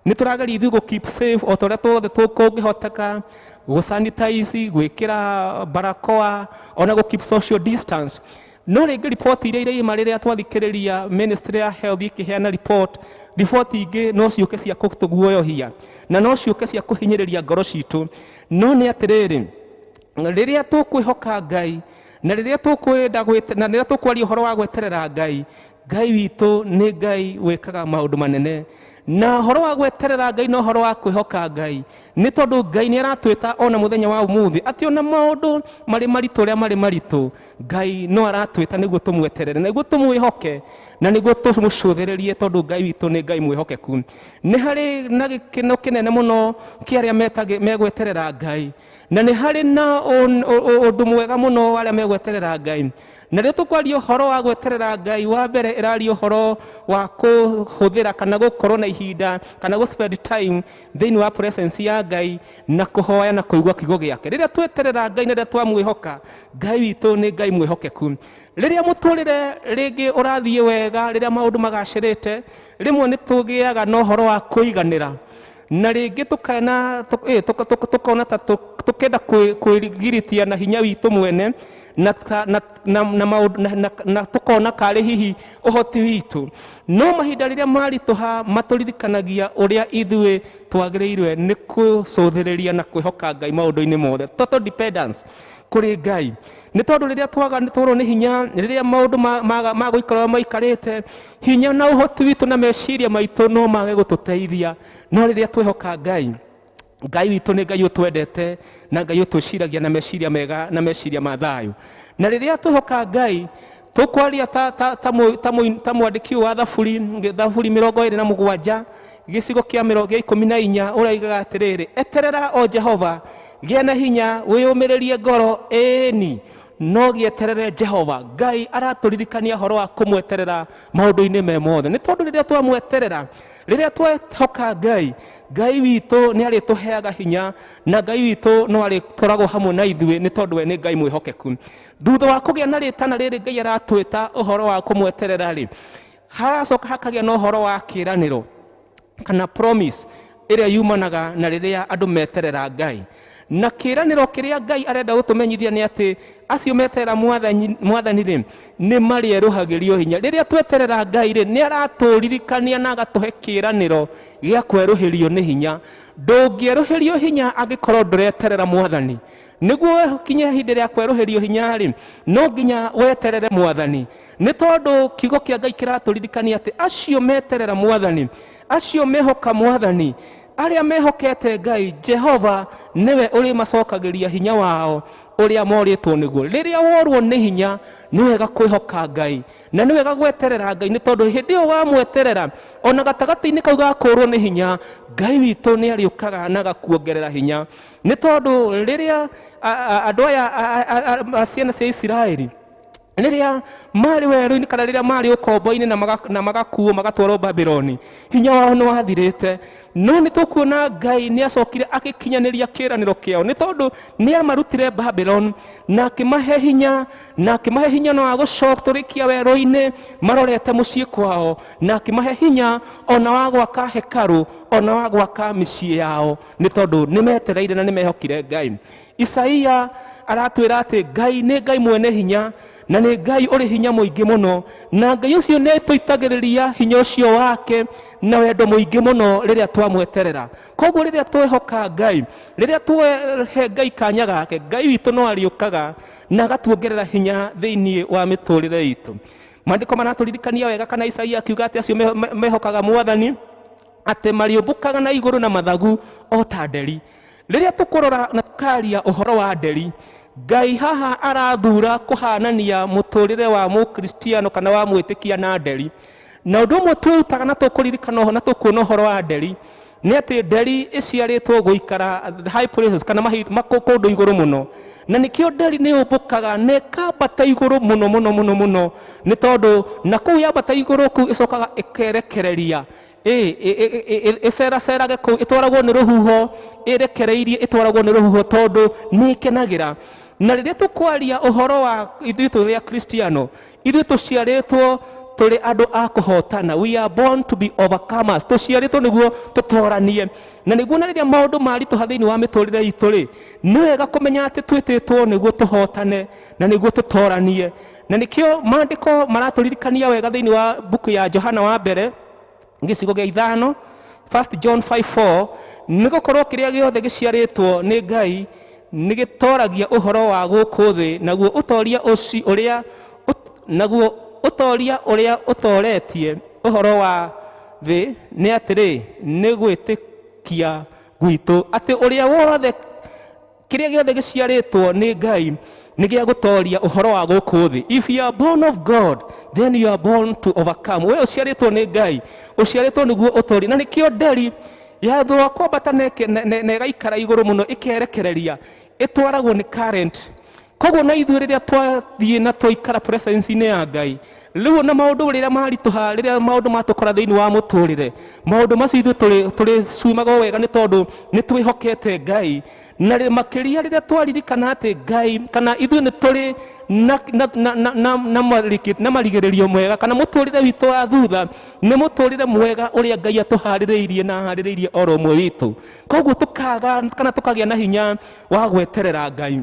G: Nĩ tũrageria ithuĩ gũ keep safe o ta ũrĩa tuothe kũngĩhoteka, gũ sanitize, gwĩkĩra barakoa, ona gũ keep social distance. No rĩngĩ riboti iria iraima rĩrĩa twathikĩrĩria Ministry ya Health ĩkĩheana report, riboti ingĩ no ciũke cia gũtũguoyohia na no ciũke cia kũhinyĩrĩria ngoro citũ. No nĩ atĩrĩrĩ, rĩrĩa tũkwĩhoka Ngai na rĩrĩa tũkwenda na rĩrĩa tũkwaria ũhoro wa gweterera Ngai, Ngai witũ nĩ Ngai wĩkaga maũndũ manene. Na ũhoro wa gweterera Ngai na ũhoro wa kwĩhoka Ngai, nĩ tondũ Ngai nĩ aratwĩta ona mũthenya wa ũmũthĩ atĩ ona maũndũ marĩ maritũ ũrĩa marĩ maritũ, Ngai no aratwĩta nĩguo tũmweterere, nĩguo tũmwĩhoke, na nĩguo tũmũcũthĩrĩrie, tondũ Ngai witũ nĩ Ngai mwĩhokeku. Nĩ harĩ na gĩkeno kĩnene mũno kĩa arĩa megweterera Ngai, na nĩ harĩ na ũndũ mwega mũno wa arĩa megweterera Ngai. Na rĩrĩa tũkwaria ũhoro wa gweterera Ngai, wa mbere ĩraria ũhoro wa kũhũthĩra kana gũkorwo na ihinda kana gũ spend time thĩinĩ wa presence ya Ngai na kũhoya na kũigua kiugo gĩake. Rĩrĩa tweterera Ngai na rĩrĩa twamwĩhoka, Ngai witũ nĩ Ngai mwĩhokeku. Rĩrĩa mũtũrĩre rĩngĩ ũrathiĩ wega, rĩrĩa maũndũ magacĩrĩte, rĩmwe nĩ tũgĩaga na ũhoro wa kũiganĩra, na rĩngĩ tukona ta tukenda kwĩgiritia na hinya witũ mwene, na tukona karĩ hihi ũhoti witũ. No mahinda rĩrĩa maritũha matũririkanagia ũrĩa ithuĩ twagĩrĩirwe nĩ kũcũthĩrĩria na kwĩhoka Ngai maũndũ-inĩ mothe, total dependence kũrĩ Ngai. Nĩ tondũ rĩrĩa twaga nĩ tworwo nĩ hinya, rĩrĩa maũndũ ma gũikara maikarĩte, hinya na ũhoti witũ na meciria maitũ no mage gũtũteithia. No rĩrĩa twehoka Ngai, Ngai witũ nĩ Ngai ũtwendete na Ngai ũtwĩciragia na meciria mega na meciria ma thayũ. Na rĩrĩa twehoka Ngai, tũkwaria ta mwandĩki wa Thaburi 27 gĩcigo kĩa 14, ũraigaga atĩrĩrĩ, eterera o Jehova, gĩa na hinya, wĩyũmĩrĩrie ngoro, ĩni no gĩeterere Jehova. Ngai aratũririkania ũhoro wa kũmweterera maũndũ-inĩ me mothe, nĩ tondũ rĩrĩa twamweterera, rĩrĩa twehoka Ngai, Ngai witũ nĩ arĩtũheaga hinya, na Ngai witũ no arĩkoragwo hamwe na ithuĩ, nĩ tondũ we nĩ Ngai mwĩhokeku. Thutha wa kũgĩa na rĩtana rĩrĩ Ngai aratwĩta ũhoro wa kũmweterera rĩ, haracoka hakagĩa na ũhoro wa kĩĩranĩro kana promise ĩrĩa yumanaga na rĩrĩa andũ meterera Ngai. Na kĩĩranĩro kĩrĩa Ngai arenda gũtũmenyithia nĩ atĩ acio meterera Mwathani rĩ, nĩ marĩerũhagĩrio hinya. Rĩrĩa tweterera Ngai rĩ, nĩ aratũririkania na agatũhe kĩĩranĩro gĩa kwerũhĩrio nĩ hinya. Ndũngĩerũhĩrio hinya angĩkorwo ndũreterera Mwathani. Nĩguo kinye ihinda rĩa kwerũhĩrio hinya rĩ, no nginya weterere Mwathani, nĩ tondũ kiugo kĩa Ngai kĩratũririkania atĩ acio meterera Mwathani, acio mehoka Mwathani, arĩa mehokete Ngai Jehova, nĩwe ũrĩmacokagĩria hinya wao ũrĩa morĩtwo nĩguo. Rĩrĩa worwo nĩ hinya, nĩ wega kwĩhoka Ngai na nĩ wega gweterera Ngai, nĩ tondũ hĩndĩ ĩyo wamweterera, ona gatagatĩ-inĩ kau ga kũrwo nĩ hinya, Ngai witũ nĩ arĩũkaga na agakuongerera hinya. Nĩ tondũ rĩrĩa andũ aya a ciana cia Isiraeli, rĩrĩa marĩ werũ-inĩ kana rĩrĩa marĩ ũkombo-inĩ na magakuo magatwarwo Babuloni, hinya wao nĩ wathirĩte. No nĩ tũkuona Ngai nĩ acokire agĩkinyanĩria kĩĩranĩro kĩao, nĩ tondũ nĩ amarutire Babuloni na akĩmahe hinya, na akĩmahe hinya na wa gũcotũrĩkia werũ-inĩ marorete mũciĩ kwao, na akĩmahe hinya ona wa gwaka hekarũ, ona wa gwaka mĩciĩ yao, nĩ tondũ nĩ metereire na nĩ mehokire Ngai. Isaia aratwĩra atĩ Ngai nĩ Ngai mwene hinya na nĩ Ngai ũrĩ hinya mũingĩ mũno, na Ngai ũcio nĩ tũitagĩrĩria hinya ũcio wake na wendo mũingĩ mũno rĩrĩa twamweterera. Koguo rĩrĩa twehoka Ngai, rĩrĩa twehe Ngai kanya gake, Ngai witũ no arĩũkaga na agatuongerera hinya thĩinĩ wa mĩtũrĩre itũ. Maandĩko maratũririkania wega, kana Isaia akiuga atĩ acio mehokaga Mwathani atĩ marĩũmbũkaga na igũrũ na mathagu o ta nderi. Rĩrĩa tũkũrora na tũkaria ũhoro wa nderi, Ngai haha arathura kũhanania mũtũrĩre wa mũkristiano kana wa mwĩtĩkia na nderi. Na ũndũ ũmwe twĩrutaga na tũkũririkana na tũkuona ũhoro wa nderi nĩ atĩ nderi ĩciarĩtwo gũikara high places kana kũndũ igũrũ mũno, na nĩkĩo nderi nĩ yũmbũkaga na ĩkambata igũrũ mũno mũno mũno mũno, nĩ tondũ na kũu yambata igũrũ kũu ĩcokaga ĩkerekereria, ĩceracerage kũu, ĩtwaragwo nĩ rũhuho, ĩrekereirie, ĩtwaragwo nĩ rũhuho tondũ nĩ ĩkenagĩra. Na rĩrĩa tũkwaria ũhoro wa ithuĩ tũrĩ Akristiano, ithuĩ tũciarĩtwo tũrĩ andũ a kũhotana. We are born to be overcomers. Tũciarĩtwo nĩguo tũtoranie, na nĩguo na rĩrĩa maũndũ maritũha thĩinĩ wa mĩtũrĩre itũ rĩ, nĩ wega kũmenya atĩ twĩtĩtwo nĩguo tũhotane na nĩguo tũtoranie. Na nĩkĩo maandĩko maratũririkania wega thĩinĩ wa mbuku ya Johana wa mbere gĩcigo gĩa 5, 1 John 5:4, nĩ gũkorwo kĩrĩa gĩothe gĩciarĩtwo nĩ Ngai nĩ gĩtoragia ũhoro wa gũkũ thĩ, naguo ũtoria ũcio ũrĩa naguo ũtoria ũrĩa ũtoretie ũhoro wa thĩ nĩ atĩrĩ, nĩ gwĩtĩkia gwitũ atĩ ũrĩa wothe kĩrĩa gĩothe gĩciarĩtwo nĩ Ngai nĩ gĩa gũtoria ũhoro wa gũkũ thĩ. If you are born of God, then you are born to overcome. We ũciarĩtwo nĩ Ngai, ũciarĩtwo nĩguo ũtorie. Na nĩkĩo nderi yathũa kwambata na ĩgaikara igũrũ mũno, ĩkerekereria, ĩtwaragwo nĩ current. Koguo na ithuĩ rĩrĩa twathiĩ na twaikara presence-inĩ ya Ngai, rĩu ona maũndũ rĩrĩa maritũha, rĩrĩa maũndũ matũkora thĩinĩ wa mũtũrĩre, maũndũ macio ithuĩ tũrĩ swimaga wega, nĩ tondũ nĩ twĩhokete Ngai. Na makĩria rĩrĩa twaririkana atĩ Ngai kana ithuĩ nĩ tũrĩ na marigĩrĩrio mwega, kana mũtũrĩre witũ wa thutha nĩ mũtũrĩre mwega ũrĩa Ngai atũharĩrĩirie na aharĩrĩirie oro ũmwe witũ. Koguo tũkaga kana tũkagĩa na hinya wa gweterera Ngai.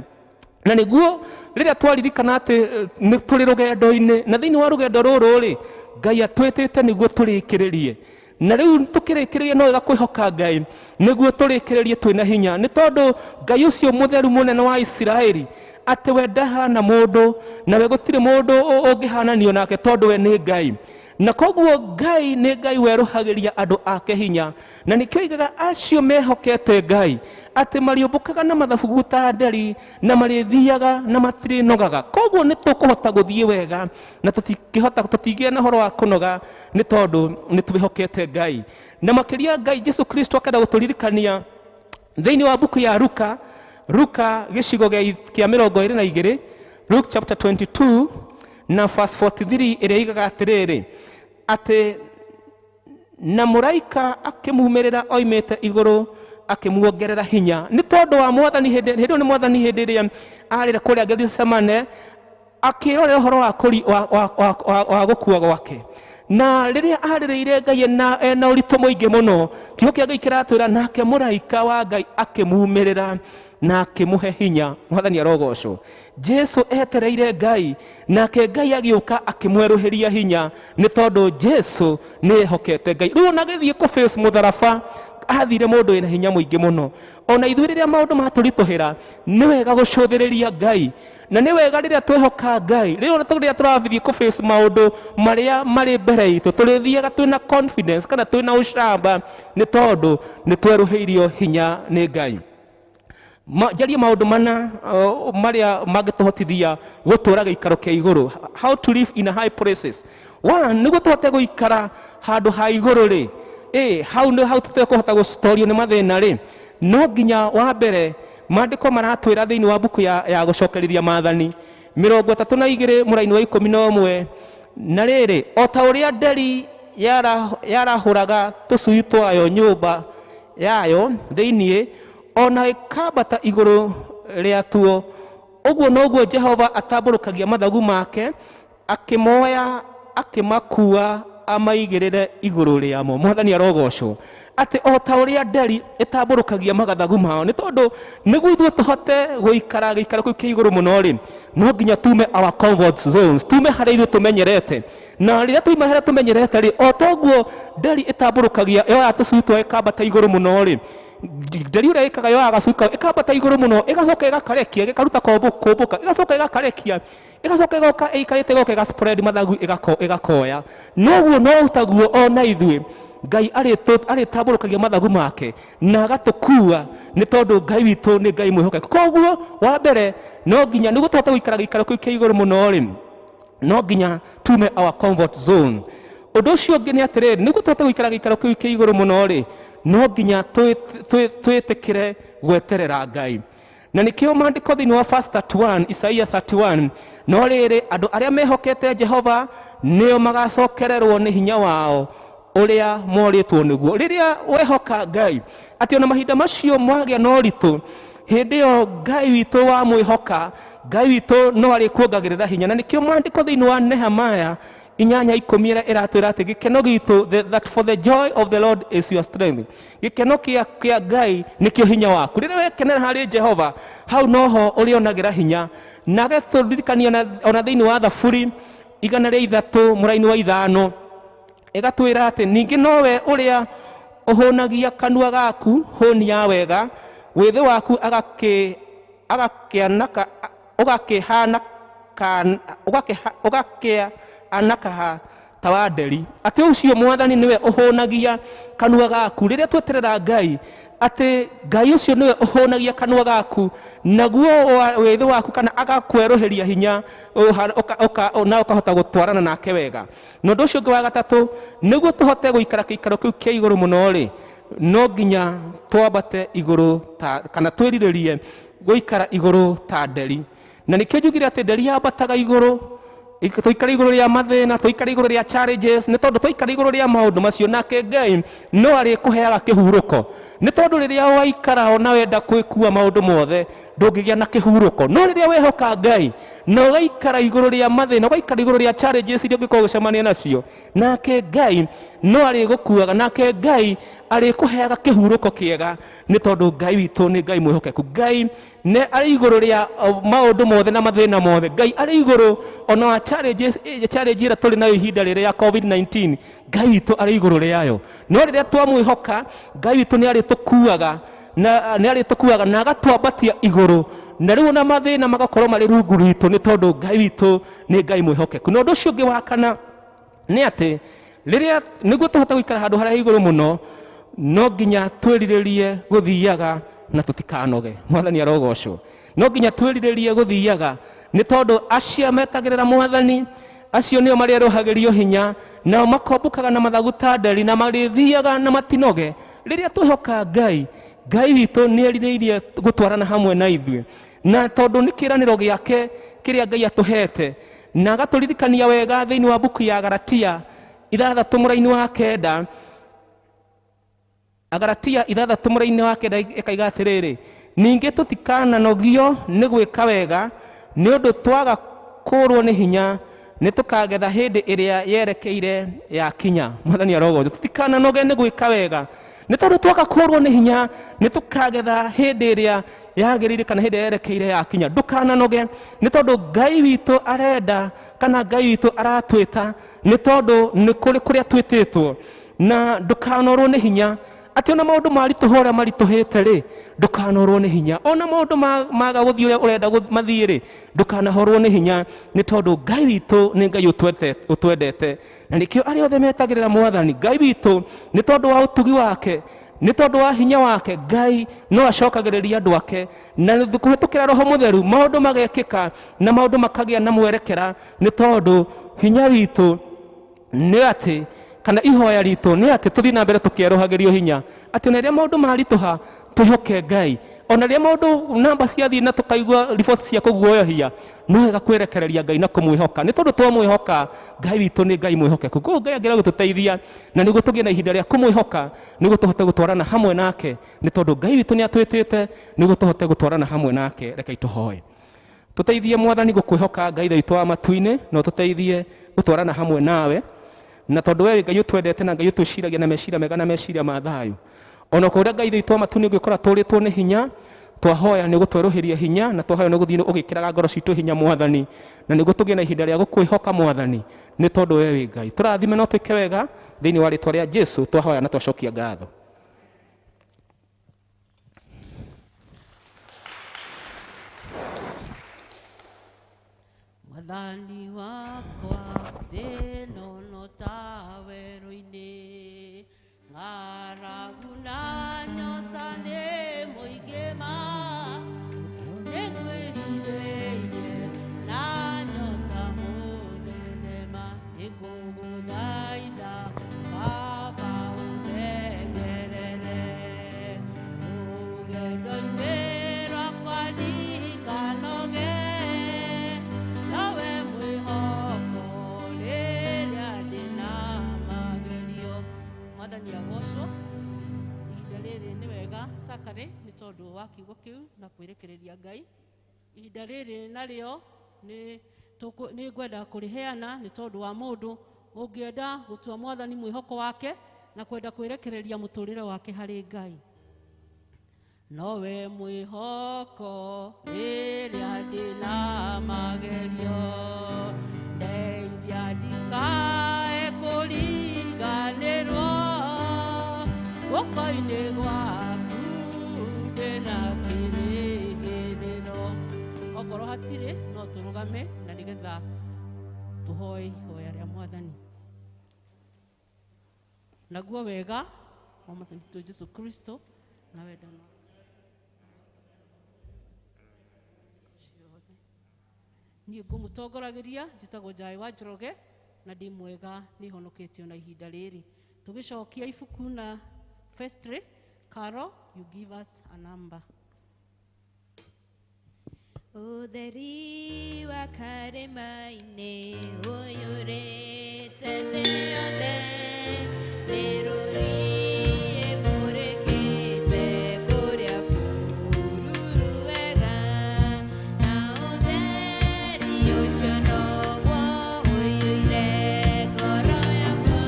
G: Na nĩguo rĩrĩa twaririkana atĩ nĩ tũrĩ rũgendo-inĩ, na thĩinĩ wa rũgendo rũrũ rĩ, Ngai atwĩtĩte nĩguo tũrĩkĩrĩrie. Na rĩu tũkĩrĩkĩrĩria, no wega kwĩhoka Ngai nĩguo tũrĩkĩrĩrie twĩna hinya, nĩ tondũ Ngai ũcio mũtheru mũnene wa Isiraeli, atĩ we ndahana mũndũ, na we gũtirĩ mũndũ ũngĩhananio nake, tondũ we nĩ Ngai. Na koguo Ngai nĩ Ngai werũhagĩria andũ ake hinya, na nĩkĩo igaga acio mehokete Ngai atĩ marĩũmbũkaga na mathabugu ta nderi, na marĩthiaga na matirĩnogaga. Koguo nĩ tũkũhota gũthiĩ wega na tũtingĩhota tũtingĩa na ũhoro wa kũnoga, nĩ tondũ nĩ twĩhokete Ngai. Na makĩria Ngai Jesu Kristo akenda gũtũririkania thĩinĩ wa mbuku ya Luka, Luka gĩcigo kĩa 22, Luke chapter 22 na verse 43, ĩrĩa igaga atĩrĩrĩ, atĩ na mũraika akĩmumĩrĩra oimĩte igũrũ akĩmuongerera hinya. Nĩ tondũ wa Mwathani, hĩndĩ ĩyo nĩ Mwathani, hĩndĩ ĩrĩa arĩre kũrĩa Gethisemane akĩrorera ũhoro wa kũri wa gũkua gwake, na rĩrĩa arĩrĩire Ngai ena ũritũ mũingĩ mũno, kiugo kĩa Ngai kĩratwĩra nake mũraika wa Ngai akĩmumĩrĩra na akĩmũhe hinya. Mwathani arogocwo. Jesu etereire Ngai, nake Ngai agĩũka akĩmwerũhĩria hinya, nĩ tondũ Jesu nĩ ehokete Ngai. Rĩu ona agĩthiĩ kũ face mũtharaba. Athire mũndũ wĩna hinya mũingĩ mũno. Ona ithuĩ rĩrĩa maũndũ matũritũhĩra, nĩ wega gũcũthĩrĩria Ngai, na nĩ wega rĩrĩa twehoka Ngai, rĩrĩa rĩrĩa tũrathiĩ kũ face maũndũ marĩa marĩ mbere itũ, tũrĩthiaga twĩna confidence kana twĩna ũcamba, nĩ tondũ nĩ twerũhĩirio hinya nĩ Ngai. Njarie maũndũ mana marĩa mangĩtũhotithia gũtũũra gĩikaro kĩa igũrũ, how to live in a high places. One, nĩguo tũhote gũikara handũ ha igũrũ rĩ, hau nĩ hau tũtekũhota gũcitorio nĩ mathĩna rĩ, no nginya wa mbere maandĩko maratwĩra thĩinĩ wa mbuku ya gũcokerithia maathani 32 mũraini wa 11, na rĩrĩ, o ta ũrĩa nderi yarahũraga tũcui twayo nyũmba yayo thĩiniĩ, ona ĩkambata igũrũ rĩatuo, ũguo noguo Jehova atambũrũkagia mathagu make, akĩmoya, akĩmakua, amaigĩrĩre igũrũ rĩamo. Mwathani arogocwo. Atĩ o ta ũrĩa nderi ĩtambũrũkagia magathagu mao, nĩ tondũ nĩguo ithuĩ tũhote gũikara gĩikaro kĩu kĩa igũrũ mũno rĩ, no nginya tume our comfort zones, tume harĩa ithuĩ tũmenyerete. Na rĩrĩa tuima harĩa tũmenyerete rĩ, o toguo nderi ĩtambũrũkagia yoya tũcui twayo ĩkambata igũrũ mũno rĩ, nderi ũrĩa ĩkaga yoyaga gacui kau ĩkambata igũrũ mũno, ĩgacoka ĩgakarekia, gĩkaruta kũmbũka, ĩgacoka ĩgakarekia, ĩgacoka ĩgoka ĩikarĩte, ĩgoka ĩga spread mathagu, ĩgakoya. Noguo no taguo ona ithuĩ Ngai arĩtambũrũkagia mathagu make na agatũkua, nĩ tondũ Ngai witũ nĩ Ngai mwĩhokeku. Koguo wa mbere, no nginya nĩguo tũhote gũikara gĩikaro kĩu kĩa igũrũ mũno rĩ, no nginya tume our comfort zone. Ũndũ ũcio ũngĩ nĩ atĩrĩrĩ, nĩguo tũhote gũikara gĩikaro kĩu kĩa igũrũ mũno rĩ, no nginya twĩtĩkĩre gweterera Ngai. Na nĩkĩo maandĩko thĩinĩ wa verse 31, Isaia 31, no rĩrĩ, andũ arĩa mehokete Jehova nĩo magacokererwo nĩ hinya wao ũrĩa morĩtwo nĩguo. Rĩrĩa wehoka Ngai atĩ ona mahinda macio mwagĩa na ũritũ, hĩndĩ ĩyo Ngai witũ wamwĩhoka, Ngai witũ no arĩkuongagĩrĩra hinya. Na nĩkĩo maandĩko thĩinĩ wa Nehemiah 8:10 ĩrĩa ĩratwĩra atĩ gĩkeno gitũ, that for the joy of the Lord is your strength. Gĩkeno kĩa Ngai nĩkĩo hinya waku. Rĩrĩa wekenera harĩ Jehova, hau noho ũrĩonagĩra hinya. Na agatũririkania ona thĩinĩ wa Thaburi 103 mũraini wa 5, ĩgatwĩra atĩ ningĩ nowe ũrĩa ũhũnagia kanua gaku hũni ya wega, wĩthĩ waku agakĩanaka, ũgakĩhana ũgakĩanakaha ta wa nderi. Atĩ ũcio Mwathani nĩwe ũhũnagia kanua gaku. Rĩrĩa tweterera Ngai, atĩ Ngai ũcio nĩwe ũhũnagia kanua gaku, naguo wĩthĩ waku kana agakwerũhĩria hinya, na ũkahota gũtwarana nake wega. Na ũndũ ũcio ũngĩ wa gatatũ, nĩguo tũhote gũikara gĩikaro kĩu kĩa igũrũ mũno rĩ, no nginya twambate igũrũ ta, kana twĩrirĩrie gũikara igũrũ ta nderi. Na nĩkĩo njugire atĩ nderi yambataga igũrũ, tũikare igũrũ rĩa mathĩna, tũikare igũrũ rĩa challenges, nĩ tondũ twaikara igũrũ rĩa maũndũ macio, nake Ngai no arĩkũheaga kĩhurũko. Nĩ tondũ rĩrĩa waikara ona wenda gwĩkua maũndũ mothe, ndũngĩgĩa na kĩhurũko. No rĩrĩa wehoka Ngai na ũgaikara igũrũ rĩa mathĩna, ũgaikara igũrũ rĩa challenges iria ũngĩkorwo ũgĩcemania nacio, nake Ngai no arĩgũkuaga, nake Ngai arĩkũheaga kĩhurũko kĩega, nĩ tondũ Ngai witũ nĩ Ngai mwĩhokeku. Ngai nĩ arĩ igũrũ rĩa maũndũ mothe na mathĩna mothe. Ngai arĩ igũrũ ona wa challenges, challenge ĩrĩa tũrĩ nayo ihinda rĩrĩ ya COVID-19, Ngai witũ arĩ igũrũ rĩayo. No rĩrĩa twamwĩhoka, Ngai witũ nĩ arĩtũkuaga, na nĩ arĩtũkuaga na agatwambatia igũrũ, na rĩu ona mathĩna magakorwo marĩ rungu rwitũ, nĩ tondũ Ngai witũ nĩ Ngai mwĩhokeku. Na ũndũ ũcio ũngĩ wa kana nĩ atĩ rĩrĩa nĩguo tũhote gũikara handũ harĩa igũrũ mũno, no nginya twĩrirĩrie gũthiaga na tũtikanoge. Mwathani arogocwo. No nginya twĩrirĩrie gũthiaga, nĩ tondũ acio metagĩrĩra Mwathani, acio nĩo marĩerũhagĩrio hinya, nao makombũkaga na mathagu ta nderi, na marĩthiaga na matinoge. Rĩrĩa twehoka Ngai, Ngai witũ nĩ erirĩirie gũtwarana hamwe na ithuĩ, na tondũ nĩ kĩĩranĩro gĩake kĩrĩa Ngai atũhete, na agatũririkania wega thĩinĩ wa mbuku ya Galatia 6 mũraini wa 9. Agalatia 6 mũraini wa 9 ĩkaiga atĩrĩrĩ, ningĩ tũtikananogio nĩ gwĩka wega, nĩ ũndũ twaga kũũrwo nĩ hinya, nĩ tũkagetha hĩndĩ ĩrĩa yerekeire yakinya. Mwathani arogocwo. Tũtikananoge nĩ gwĩka wega, nĩ tondũ twaga kũũrwo nĩ hinya, nĩ tũkagetha hĩndĩ ĩrĩa yagĩrĩire kana hĩndĩ ĩrĩa yerekeire yakinya. Ndũkananoge, nĩ tondũ Ngai witũ arenda kana Ngai witũ aratwĩta, nĩ tondũ nĩ kũrĩ kũrĩa twĩtĩtwo. Na ndũkanorwo nĩ hinya Atĩ ona maũndũ maritũha ũrĩa maritũhĩte rĩ, ndũkanorwo nĩ hinya. Ona maũndũ maga gũthiĩ ũrĩa ũrenda mathiĩ rĩ, ndũkanahorwo nĩ hinya, nĩ tondũ Ngai witũ nĩ Ngai ũtwendete. Na nĩkĩo arĩa othe metagĩrĩra Mwathani Ngai witũ, nĩ tondũ wa ũtugi wake, nĩ tondũ wa hinya wake, Ngai no acokagĩrĩria andũ ake, na kũhĩtũkĩra Roho Mũtheru maũndũ magekĩka na maũndũ makagĩa na mwerekera, nĩ tondũ hinya witũ nĩ atĩ, kana ihoya ritũ nĩ atĩ tũthiĩ na mbere tũkĩerũhagĩrio hinya, atĩ ona rĩrĩa maũndũ maritũha twĩhoke Ngai. Ona rĩrĩa maũndũ namba ciathiĩ na tũkaigua riboti cia kũguoyohia, no wega kwĩrekereria Ngai na kũmwĩhoka, nĩ tondũ twamwĩhoka Ngai witũ nĩ Ngai mwĩhokeku. Koguo Ngai angĩrega gũtũteithia na nĩguo tũgĩe na ihinda rĩa kũmwĩhoka, nĩguo tũhote gũtwarana hamwe nake, nĩ tondũ Ngai witũ nĩ atwĩtĩte nĩguo tũhote gũtwarana hamwe nake. Rekei tũhoe. Tũteithie Mwathani gũkwĩhoka Ngai witũ wa matu-inĩ, na ũtũteithie gũtwarana hamwe nawe, na tondũ we Ngai ũtwendete na Ngai ũtwĩciragia na meciria mega na meciria ma thayũ. Ona kũrĩa Ngai witũ wa matu-inĩ ũngĩkora tũrĩtwo nĩ hinya, twahoya nĩ ũgũtwerũhĩria hinya, na twahoya nĩ ũgũthiĩ ũgĩkĩraga ngoro citũ hinya Mwathani, na nĩguo tũgĩe na ihinda rĩa gũkwĩhoka Mwathani, nĩ tondũ we wĩ Ngai. Tũrathime na ũtwĩke wega thĩinĩ wa rĩtwa rĩa Jesu twahoya na twacokia ngatho.
B: Mwathani wakwa thĩno no ta werũ-inĩ, ng'aragu na nyota nĩ mũingĩ ma, nĩngwĩrirĩirie na nyota mũnene ma, nĩngũgũthaitha Baba ũmenyerere rũgendo-inĩ rwakwa ndikanoge, nowe mwĩhoko rĩrĩa ndĩna magerio. Mwathani agocwo. Ihinda rĩrĩ nĩ wega Sakarĩ nĩ tondũ wa kiugo kĩu na kwĩrekereria Ngai. Ihinda rĩrĩ narĩo nĩ ngwenda kũrĩheana nĩ tondũ wa mũndũ ũngĩenda gũtua Mwathani mwĩhoko wake na kwenda kwĩrekereria mũtũrĩre wake harĩ Ngai. Nowe mwĩhoko rĩrĩa ndĩna magerio, ndeithia ndikae kũriganĩrwo, guoko-inĩ gwaku ndĩna kĩrĩgĩrĩro. Okorwo hatirĩ no tũrũgame na nĩgetha tũhoe ihoya rĩa Mwathani. Naguo wega wa Mwathani witũ Jesu Kristo na wendano ciothe. Niĩ ngũmũtongoragĩria njĩtagwo Njaĩ wa Njoroge na ndĩ mwega nĩ honoketio na ihinda rĩrĩ. Tũgĩcokia ibuku na vestry, Carol, you give us a number.
A: Ũtheri wa karĩma-inĩ ũiyũrĩte thĩ yothe, mĩrũri ĩmũrĩkĩte kũrĩa kũruru wega, na ũtheri ũcio noguo ũiyũire ngoro yakwa,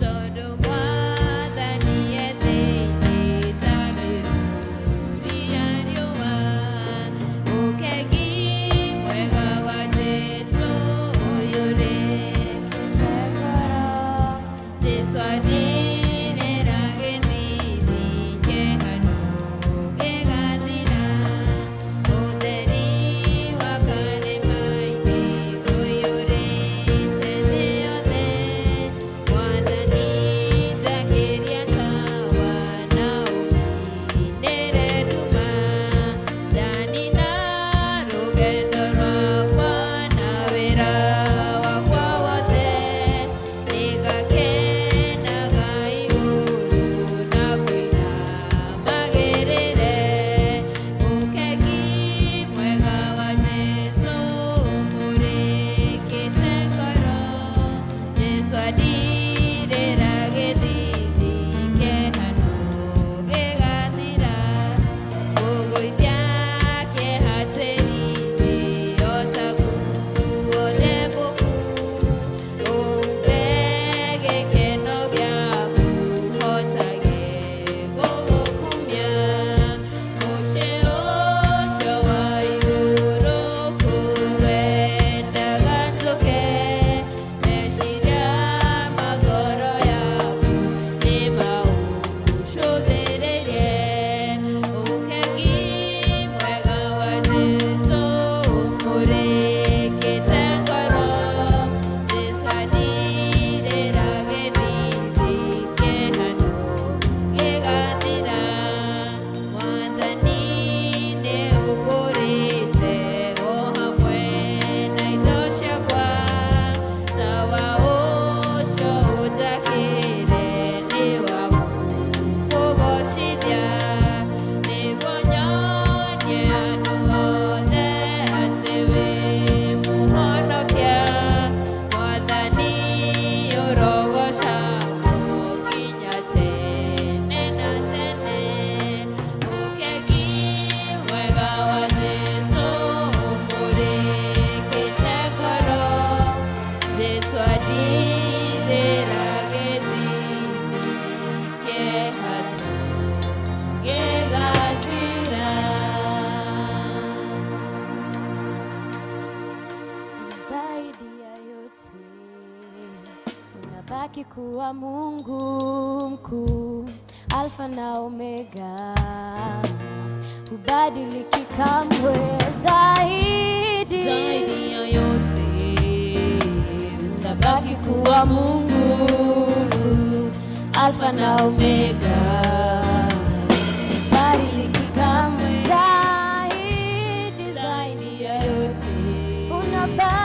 A: tondũ Mwathani e thĩinĩ ta mĩrũri ya riũa. Ũkengi mwega wa Jesũ ũiyũrĩte ngoro, Jesũ
H: Utabaki kuwa Mungu mkuu, Alfa na Omega, hubadiliki kamwe. Zaidi,
A: Zaidi ya yote utabaki kuwa Mungu, Alfa na Omega,
H: hubadiliki kamwe. Zaidi,
A: zaidi ya yote
H: unabaki